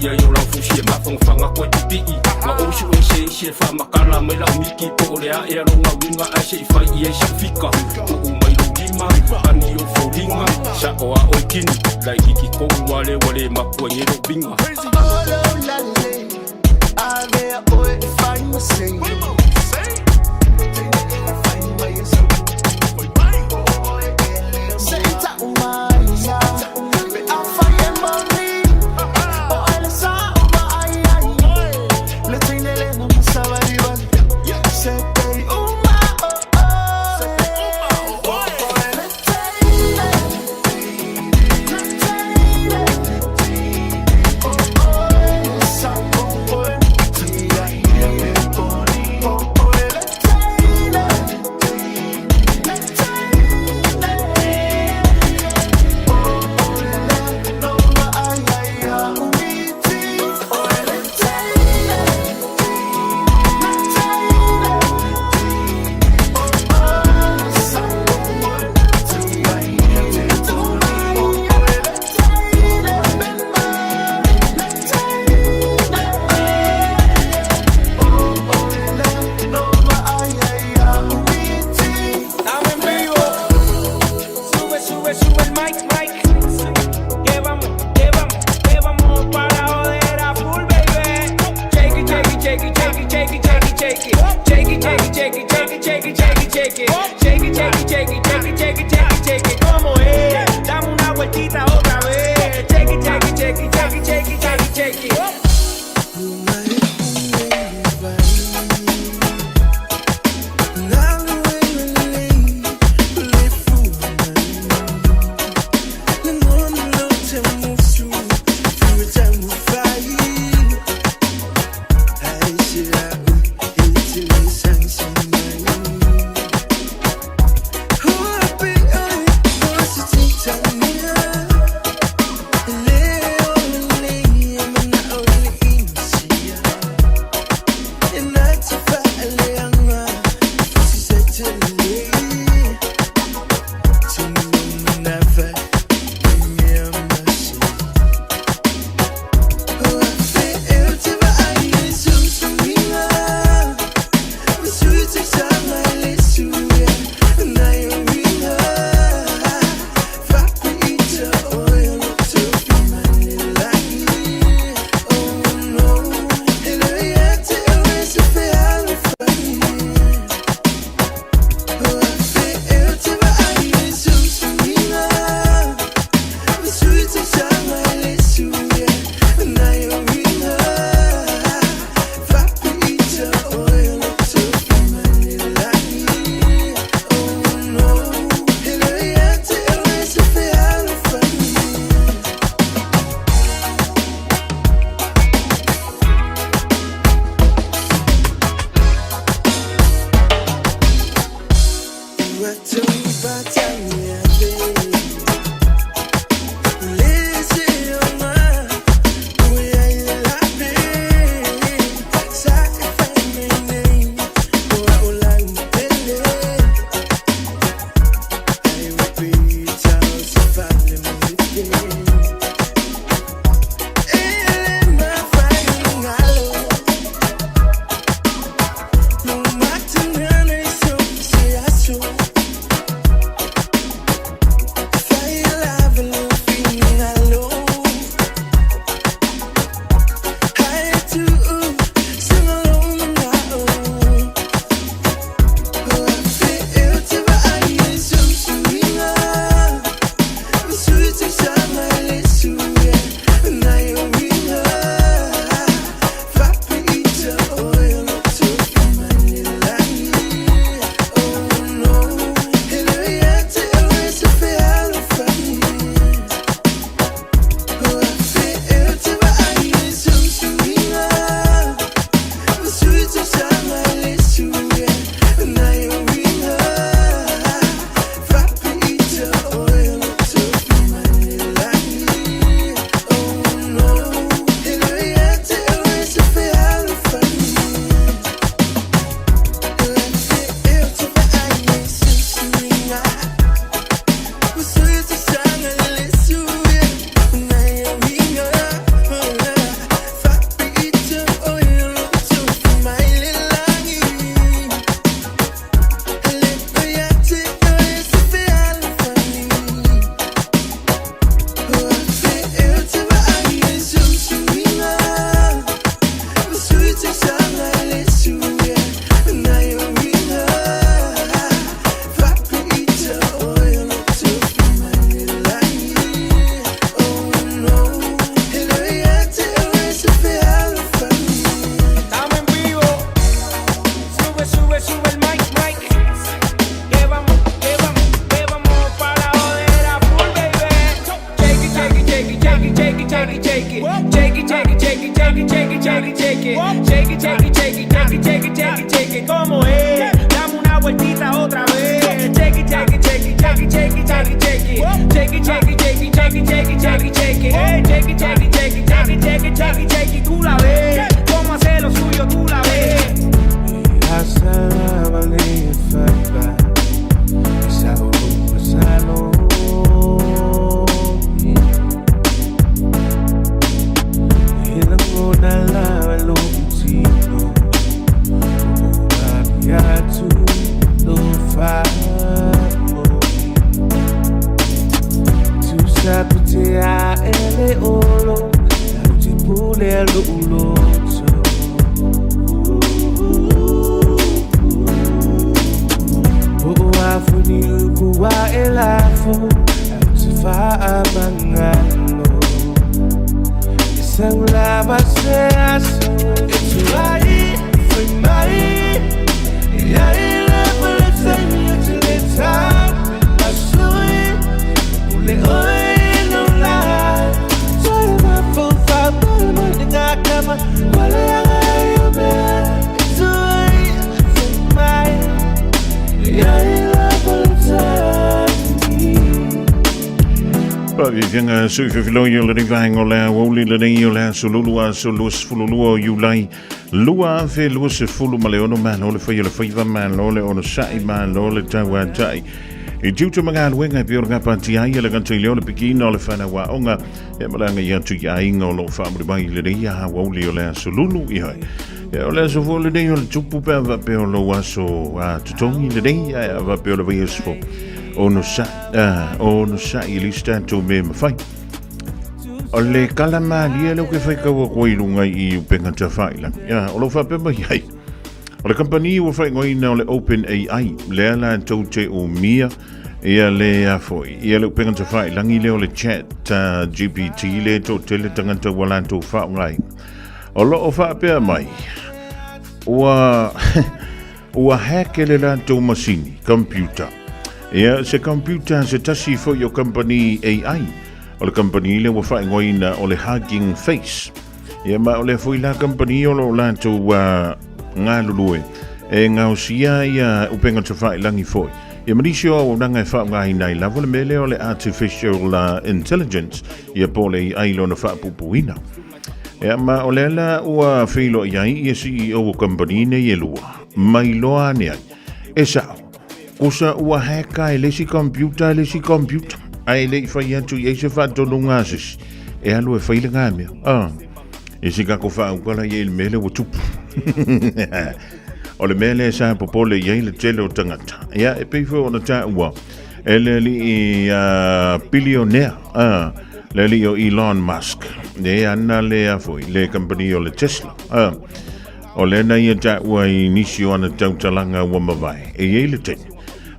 mai ai o lau fusi e mafangafaga koe pipii Ma ou sueseese e faamatala mai lau miki Po o le a ea lona uiga ae se i fai i ai sau fika Tuu mai lou lima ani ou foliga Sa'o a oe kini laitiiti kou a lea ua le mapu ai nei lou viga. Estamos en vivo. Sube, sube, sube el mic, mic. Que vamos, que vamos, que vamos para joder a full, baby. Shake it, shake it, shake it, shake it, shake it, shake it, shake it. Shake it, shake it, shake it, shake it, shake it, shake it, shake it. Shake it, shake it, shake it, shake it, shake it, shake it, shake it. ¿Cómo es? Dame una vueltita otra vez. Shake it, shake it, shake it, shake it, shake it, shake it, shake it. atu lo whao Tusa pute a ele olo Lau te pule a lo uloto O afuni uku wa e lafo Au te wha mangalo Isang lava se aso E tuai, fai mai Ia i lava le taimi o te le tau Masui, pule oe no la Toi ma fau fau pule mai ni ngā kama Wale anga i o mea E tuai, fai mai Ia i lava le taimi Faafiafiaga soifefiloi o lenei vaega o le aoauli lenei o le aso Lulu aso 22 o Iulai 2026. Malo le fai o le faiva, malo le onosa'i, malo le tauata'i i tiute ma galuega e pei o le gapatia ai e le gata i lea o le pikiina o le fanau aoga e malaga i atu i aiga o loo faamuli mai lenei aoauli o le aso Lulu. Ia ia o le aso foi lenei o le tupu pe a faapea o lou aso a totogi lenei ae a faapea o le vaiaso fou onosa'i onosa'i i le isi tatou mea e mafai. O le kala malie lea ou te faitau atu ai i luga i upega tafailagi. Ia, o lo o faapea mai ai. O le kamupani ua faaigoaina o le OpenAI, lea latou te umia ia le a foi, ia le upega tafailagi lea o le chat GPT lea e toatele tagata ua latou faaaogaina. O lo o faapea mai, ua ua hack e le latou masini, computer. Ia, se computer se tasi foi o kamupani AI. O le kamupani lea ua faaigoaina o le Hugging Face. Ia ma o lea foi la kamupani o lo o latou galulue e gaosia ia upega tafailagi foi. Ia ma nisi o auaunaga e faaaogaina ai lava le mea lea o le Artificial Intelligence, ia po o le AI lona faapuupuuina. Ia ma o lea la ua feiloai ai ia CEO o kamupani nei e lua, mai loa ane ai. E sa'o, kusa ua hack-a e le isi computer le isi computer, ae le i fai atu i ai se faatonuga a se isi e alu e fai lena mea. Ah, e si kako faaukala i ai le mea lea ua tupu. O le mea lea sa popole i ai le tele o tagata. Ia, e pei foi ona taua e le alii bilionea, le alii o Elon Musk, e ana lea foi le kamupani o le Tesla. O lea na ia taua i nisi o ana tautalaga ua mavae, e i ai le taimi,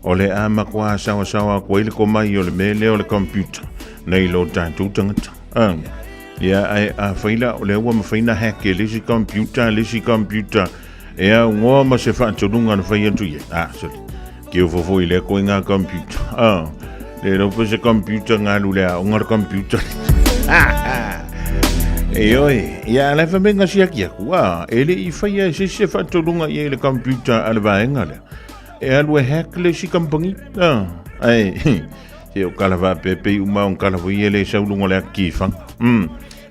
o le a matua saoasaoa atu ai le komai o le mea lea o le computer nei lo tatou tagata. Ia, ae afai la o lea ua mafai na hack e le isi computer, le isi computer, e augoa ma se faatonuga na fai atu i ai. Ah, sorry. Ke ofo foi lea koe ngā computer. Ah, le iloa pe se computer ngalu le aoga le computer. E oi, ia la fa menga siaki aku, ah, e le i whaia e se se faatonuga i ai le computer a le vaega lea. E alu e hack le isi company. Ah, ai, se o kala whaapepe i uma o kala foi e le saulunga le aki whanga.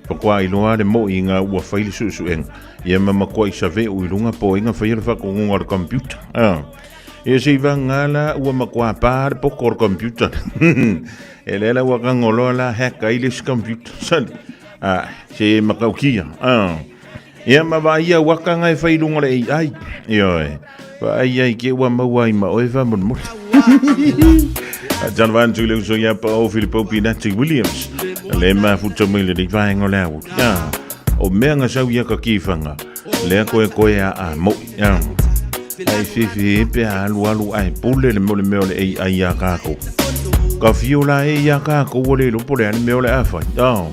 Whakoa i loa le mo i ngā ua whai le suesuenga. Ia ma makoa i save o i lunga po inga whai le whakongonga o le computer. Ah. Ia se i vanga la ua makoa pā le poko o le computer. E le la ua kangoloa la hack ai le isi computer. Sali. Ah, se makaukia. Ah. Ia ma vai ia waka ngai whai lunga le AI. Ia oe. Vai ai ke ua maua ai ma oe wha mole. A John Van Tule uso ia pa o Filipo Pinati Williams. Le mafuta mai le vaenga o le au. Ia. O mea nga sau ia ka kiwhanga. Lea koe koe a a moi. Ia. Ai whiwhi e pe a alu alu ai pule le mole mea o le AI ia kākou. Ka whio la e ia kākou o le lopo le ane mea o le a whai. Oh.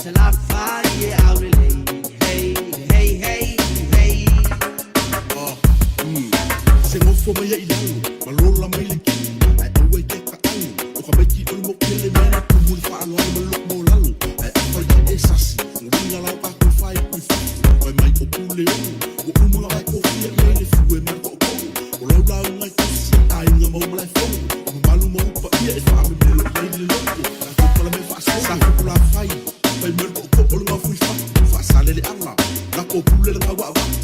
Salafai e aulelei. Hey, hey, hey, hey. Se gofo mai ai i lalo, ma lola mai le kini, ae aua i ke taʻalo, o ka maiki o le mokele mea na tumu i le faaaloalo ma le loko maualalo, ae afai e e sasi, uiga la o tatou fai i fafo, fai mai o pule ono, ua uma ona vae kofia i ai le fue ma le tootoo, o lau lauga e tasi e aiga mau malaefono, o mamalu ma upu paia e faamemelo i ai le loto, tatou palame faasolo, sa fupulafai, fai mai le tootoo o le gafu i fafo, faasale le ala, lako pule le gauaavatu,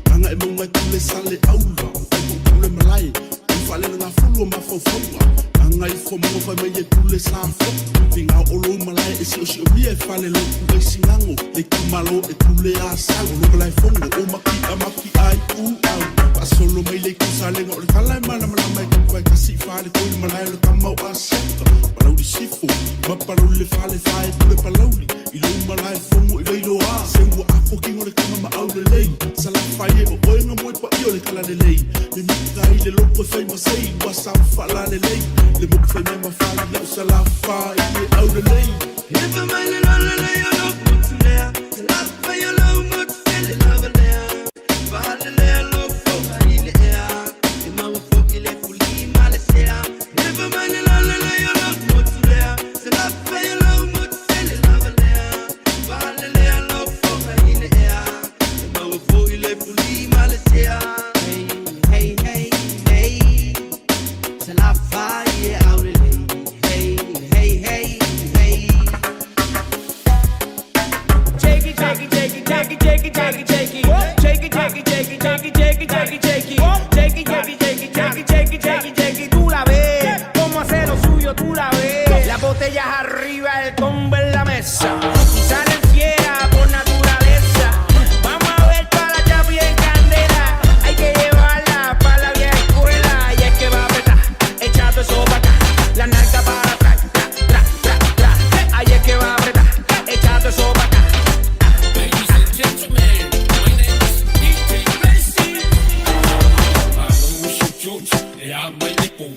gaga e mauga e pule sale aula, o tai po pule malae, ai faalele gafulu o mafaufauga, gaga ifo mago fai mai e pule sa fotu, figao o lou malae e siosiomia e fale lotu ai sigago, le itumalo e pule a sau, o lo malaefono o maki'a maki'a ai u au, faasolo mai le itu salega o le tala e malamalama e tufa e tasi i fale toi le malae o le tama o Asiata, Palauli Sifo ma Palauli le fale fae pule Palauli, i lou malaefono i Vailoa, se ua apo kino le tama ma aulelei, Salafai e o oe na moe paia o le talalelei, mimita ai le loto e fai ma sei, ua sa faalalelei, le moku fai mea ma fai lau Salafai e aulelei. Efa mai le lolele o lou motu lea, Salafai o lou motu tele lava lea. Faalelea lou foga i le ea, e maua foi le fuli ma le sea. Efa mai le lolele o lou motu lea, Salafai o lou motu tele lava lea. Faalelea lou foga i le ea, e maua foi le fuli ma le sea. Hey, hey, hey, hey. Salafai e aulelei. Hey, hey, hey, hey. Shake it, shake it, shake it, shake it, shake it, shake it, shake it. Shake it, shake it, shake it, shake it, shake it, shake it, shake it. Shake it, shake it, shake it, shake it, shake it, shake it, shake it. Tú la ves, cómo hace lo suyo, tú la ves. Las botellas arriba, el combo en la mesa. Y salen fiera por naturaleza. Vamos a ver toda la chapi en candela. Hay que llevarla pa' la vieja escuela. Y es que va a apretar, echa todo eso pa' acá. La nalga para atrás, tra, tra, tra, tra. Ahí es que va a apretar, echa todo eso pa' acá. Ladies and gentlemen, my name is DJ Blessing. E a mai le pou,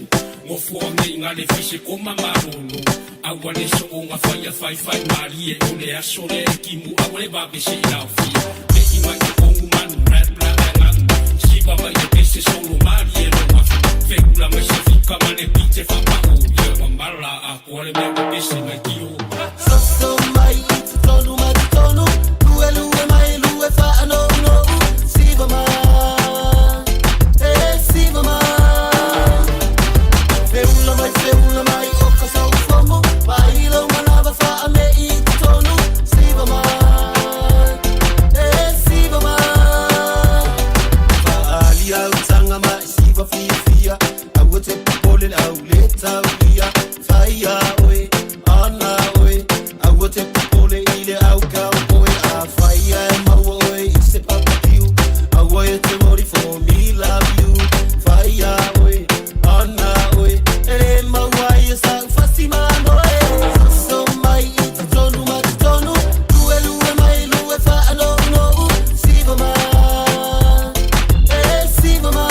ngofua nei ngā le fise ko mamarolo. Aua le so o ngā whai a whai whai mari e o le aso le e kimu aua le wawe se i laufia. Me i mai te kongu manu rap la e ngangu. Siva mai le pese solo mari e lo wafu. Feula mai se fika ma le pite whapao. Ia mamala a koa le mea pese mai kio. Soso mai i totonu ma totonu, lue lue mai lue faanounou, siva mai, e siva mai. Feula mai, feula mai o ka saufomu, mai lau manava faame i totonu, siva mai, e siva mai. Faalia utaga ma e siva fiafia, aua te popole le au le taulia, faia oe, ana oe, aua te popole i le au cowboy, a faia e maua oe i se papakiu, aua e te worry for me love you, faia oe, ana oe, e le maua ai e sa ufasi manoe. Soso mai i totonu ma totonu, lue lue mai lue faanounou, siva mai, e siva mai.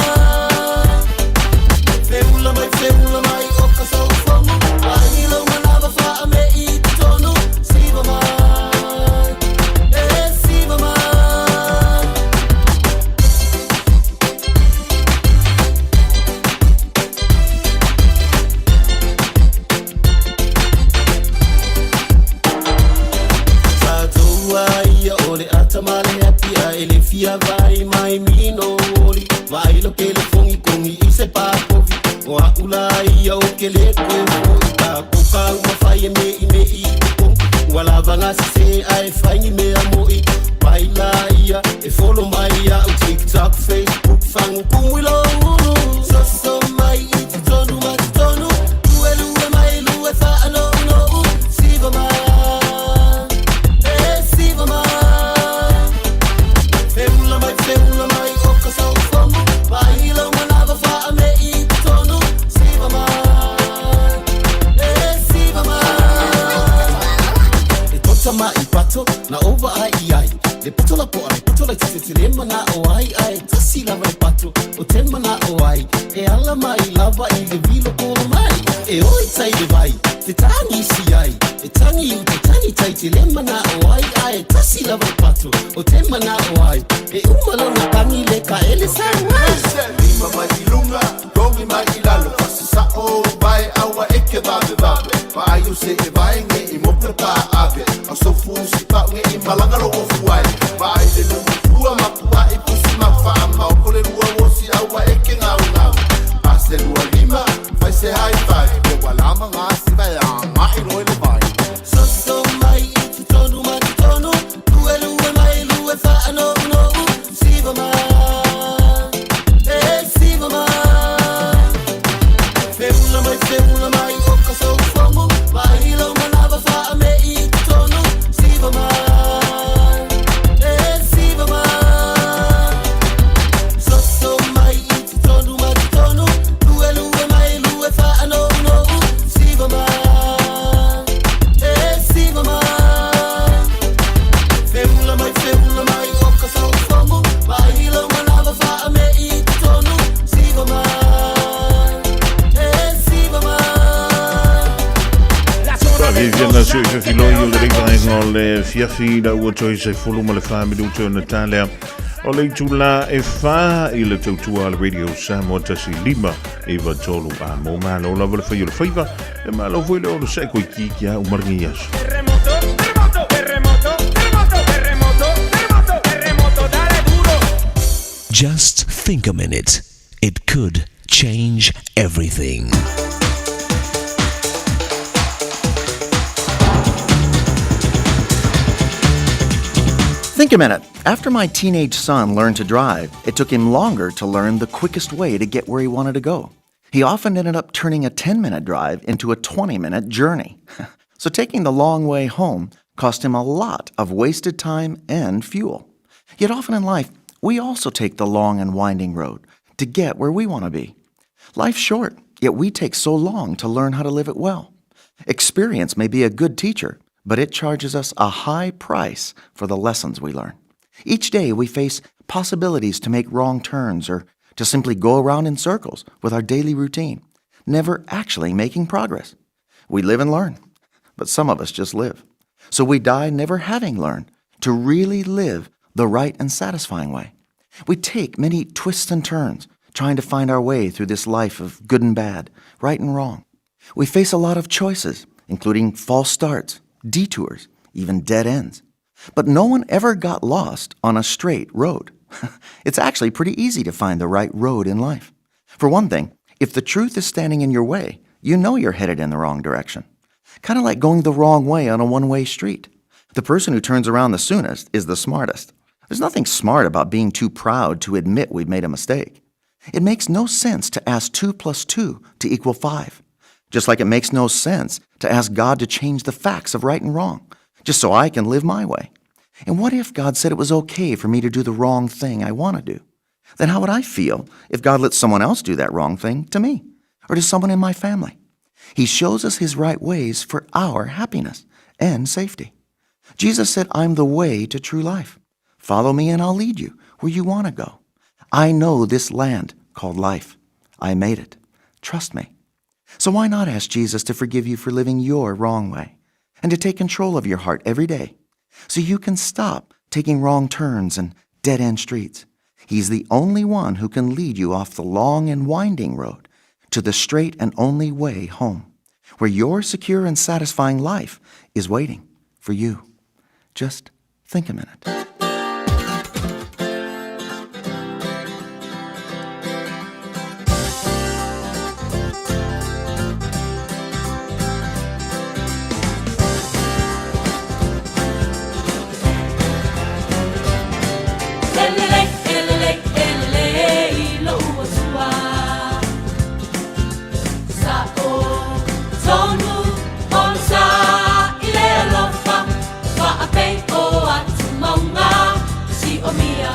Feula mai, feula mai o ka saufomu, mai lau manava faame i totonu, siva mai, e siva mai. Tatou ia o le ata ma le happy a e le fia vai mai mino oli Vai lo ke le fongi kongi i se papovi O a ula ia o ke le koe foi Ta koka ua fai e me i me i te kongi Ua lava ngā sise a e whaingi mea moi Mai la ia e follow mai au TikTok, Facebook, fangu kumui lo ulu Soso mai i totonu ma totonu, lue lue mai lue faanounou, siva mai, e siva mai. Feula mai, feula mai o ka saufomu, mai lau manava faame i totonu, siva mai, e siva mai. E tama'i pato na ou vaai i ai Le poto lapo'a le poto laitiiti ou te le mana'o ai Ae tasi lava le pato ou te mana'o ai E ala mai lava i le vilo kola mai E o i tai le vai te tagisi ai E tagi i uta tagi tai te le mana'o ai Ae tasi lava le pato ou te mana'o ai E uma lona tagi le kaele sagai Lima mai i luga, togi mai i lalo Fasasa'o vae aua e ke vavevave Vaai o se'e vae ge'i mo pepa ave A sofu sipa'u ge'i malaga lou ofu ai Vaai le nu'u fua mapua'i pusi mau Faamaopo le lua uosi aua e ke gaugau Pase lua lima, fai se high five Pe ua lama gasi vae aga'i loe le vai Soso mai i totonu ma totonu Lue lue mai lue faanounou Siva mai, e siva mai Feula mai feula mai o ka sofogu Mai lou manava faame'i i totonu Siva mai, e siva mai Soso mai i totonu ma totonu Lue lue mai lue faanounou Siva mai, e siva mai Feula mai feula mai o ka sofogu Mai lou manava faame'i i totonu Siva mai, e siva mai Faafiafiaga sui fefiloi o lenei vaega o le afiafi la ua toe 14 minute ona ta lea o le itula e 4 i le tautua a le Radio Samoa 1 5 9 3 a mo malo lava le fai o le faiva e malo foi le olo se koe ki ki a umarangi aso. Terremoto, terremoto, terremoto, terremoto, terremoto, terremoto, terremoto, dale duro. Just think a minute. It could change everything. Think a minute. After my teenage son learned to drive, it took him longer to learn the quickest way to get where he wanted to go. He often ended up turning a 10 minute drive into a 20 minute journey. So taking the long way home cost him a lot of wasted time and fuel. Yet often in life, we also take the long and winding road to get where we want to be. Life's short, yet we take so long to learn how to live it well. Experience may be a good teacher, but it charges us a high price for the lessons we learn. Each day we face possibilities to make wrong turns or to simply go around in circles with our daily routine, never actually making progress. We live and learn, but some of us just live. So we die never having learned to really live the right and satisfying way. We take many twists and turns trying to find our way through this life of good and bad, right and wrong. We face a lot of choices, including false starts, detours, even dead ends. But no one ever got lost on a straight road. It's actually pretty easy to find the right road in life. For one thing, if the truth is standing in your way, you know you're headed in the wrong direction. Kind of like going the wrong way on a one way street. The person who turns around the soonest is the smartest. There's nothing smart about being too proud to admit we've made a mistake. It makes no sense to ask 2 plus 2 to equal 5. Just like it makes no sense to ask God to change the facts of right and wrong, just so I can live my way. And what if God said it was okay for me to do the wrong thing I want to do? Then how would I feel if God let someone else do that wrong thing to me or to someone in my family? He shows us his right ways for our happiness and safety. Jesus said, I'm the way to true life. Follow me and I'll lead you where you want to go. I know this land called life. I made it. Trust me. So why not ask Jesus to forgive you for living your wrong way and to take control of your heart every day so you can stop taking wrong turns and dead end streets? He's the only one who can lead you off the long and winding road to the straight and only way home, where your secure and satisfying life is waiting for you. Just think a minute. E lelei, e lelei, e lelei lou Atua. Sa'o tonu ona sa i le alofa faapei o atumauga si'omia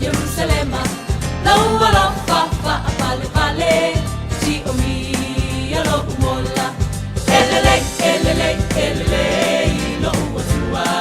Ierusalema lou alofa faapalepale si'omia lo'u ola. E lelei, e lelei, e lelei lou Atua.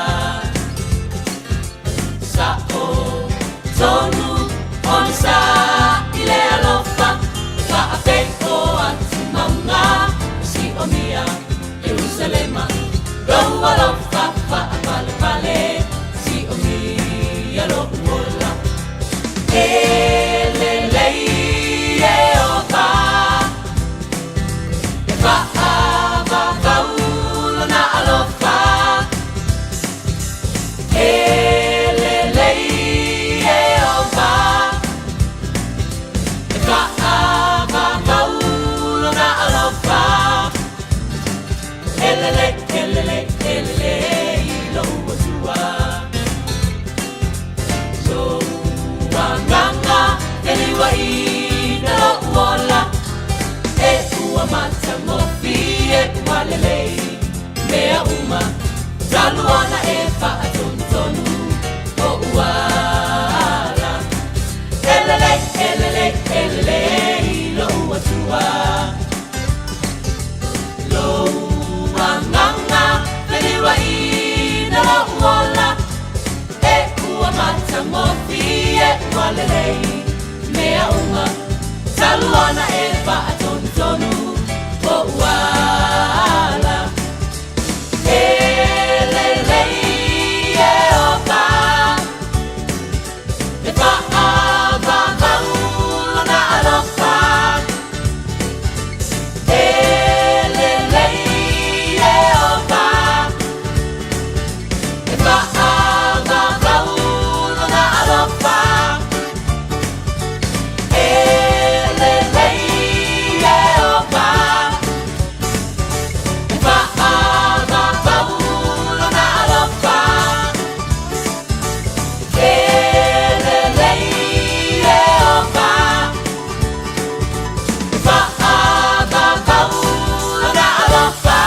ua lelei mea uma talu ona e faatonutonu poʻu ala. E lelei Ieova, e faavavau lona alofa. E lelei Ieova, e faavavau lona alofa. E lelei Ieova, e faavavau lona alofa. E lelei Ieova, e faavavau lona alofa.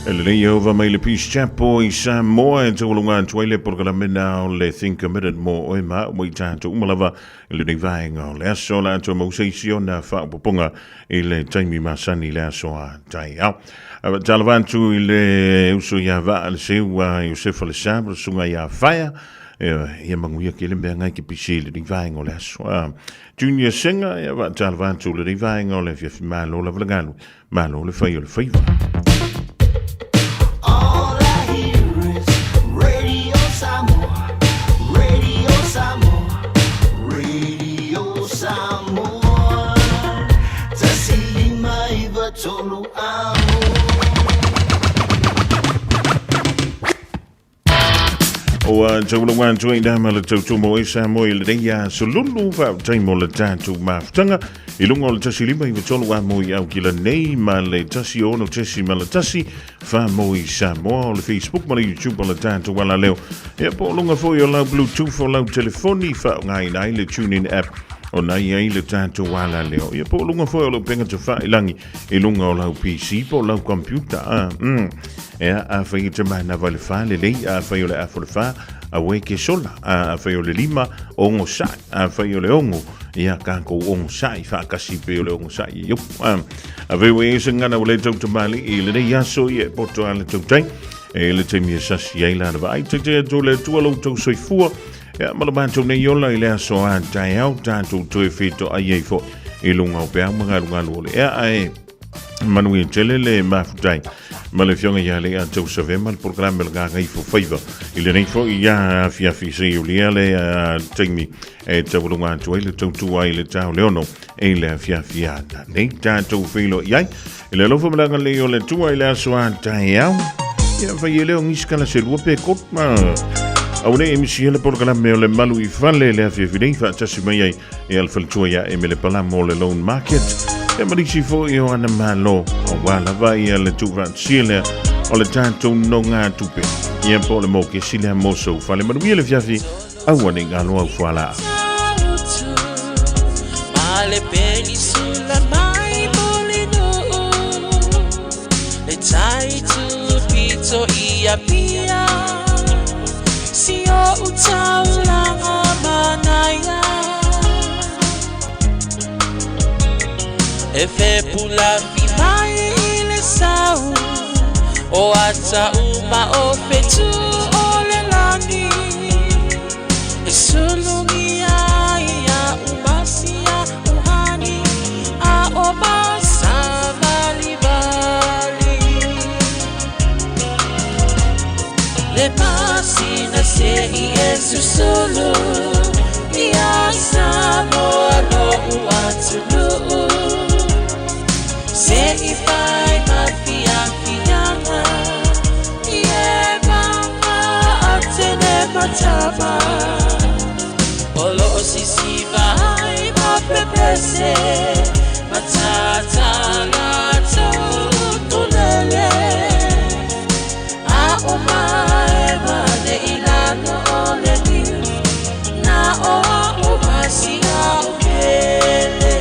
E lelei Ieova mai le Peace Chapel i Samoa e taualuga atu ai le polokalame na o le Think a Minute mo oe ma au ma i tatou uma lava i lenei vaega o le aso la atoa mau se isi ona faaopoopoga i le taimi masani i le aso a taeao. A talofa atu i le uso ia Vaa le Seu a Iosefa le Sa ma le susuga ia Faia ia manuia tele mea ngai ke pisi i lenei vaega o le aso. Junior Singer ia faatalofa atu i lenei vaega o le afiafi malo lava le galu Malo le fai o le faiva. All I hear is Radio Samoa, Radio Samoa, Radio Samoa. 105 3 amo. Ua taulauga atu ai la ma le tautumo e Samoa i lenei aso lulu faafetai mo le tatou mafutaga i luga o le 153 a moi au kila nei ma le 16.1 wha moi Samoa o le Facebook ma le YouTube o le tatou alaleo ia po o luga foi o lau Bluetooth o lau telefoni faaaogaina ai le TuneIn app o na i ai le tatou alaleo ia po o luga foi o lau upega tafailagi i luga o lau PC po o lau computer. Ea, afai e te manava i le fa, lelei, afai o le afa o le fa, aua e ke sola, afai o le lima, ogosaʻi, afai o le ono, ia tatou ogosaʻi faatasi pei o le ogosaʻi e iopu. Afai ua i ai se gagana ua le tautamalii i lenei aso, ia e poto lava le tautai, e le taimi e sasi ai lana vaai. Taitai atu le Atua lo outou soifua, ia ma lo matou nei ola i le aso a taeao, tatou toe fetoai ai foi i luga o peau ma galugalu o le ea, ae manuia tele le mafutai ma le afioga ia Lea Tausave ma le polokalame o le Gagaifo Faiva i lenei foi ia afiafi se ulia le taimi e taualuga atu ai le tautua ai le tao le ono e le afiafi ana nei tatou feiloai ai i le alofa ma le agalelei o le Atua i le aso a taeao. Ia fai e leo ngisi kala se lua pe kop ma au nei e misi hele polokalame o le malu i fale le afiafi nei faatasi mai ai e al faletua ia Emele Palamo o le Loan Market. E malisi foi o ana malo, auā lava ia le tuufaatasia lea o le tatou nogatupe. Ia po o le mokesi lea mo sou fale. Manuia le afiafi, aua ne i galo au fualaau. E fepulafi mai i le sau o ata uma o fetu o le lagi e sulugia ia umasia uhani a o masavalivali le masina seʻi e susulu ia Samoa loʻu atunuu seʻi fai ma fiafiaga i e mama atene matama o loo sisiva ai ma pepese matatala tulele a o mae mane i lalo o le niu na o au masia o pele.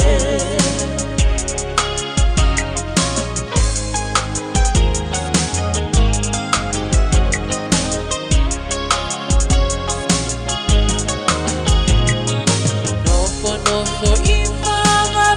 Nofo nofo i whanga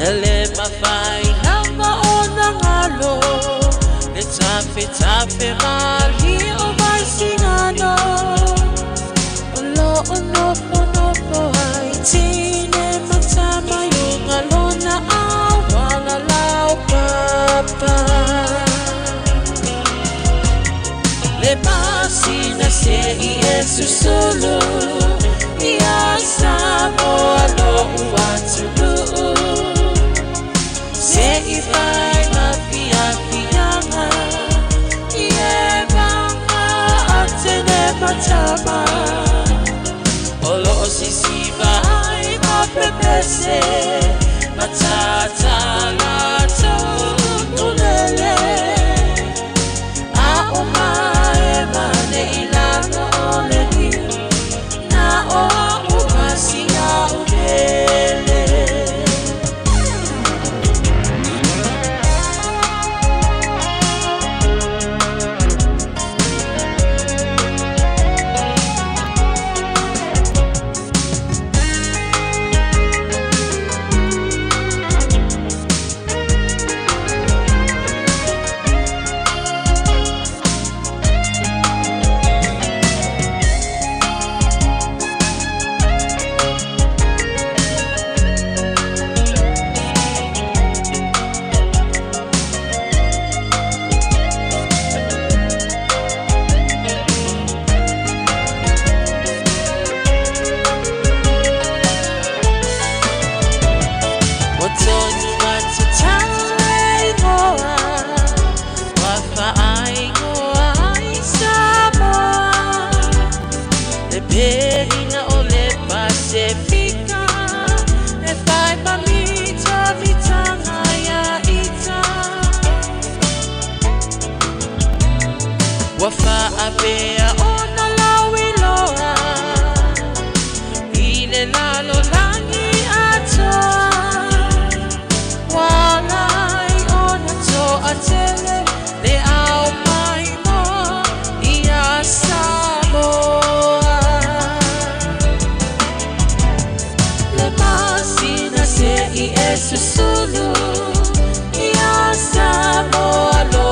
E le mafai lava ona galo le tafetafe malie o vaisigano o loo nofonofo ai tine ma tama i luga lona auala laupapa. Le masina se'i e susulu ia Samoa lo'u atunuu se'i fai ma fiafiaga i e vaga atene ma tama o loo sisiva ai ma pepese ma tatala ukulele a o mae mane i lalo o le niu na o a'u ma sia'u pele. Ua tonu atu tau e igoa ua faaigoa ai Samoa le pehina o le Pasefika e fai ma mitamitanga ia ita. Ua faapea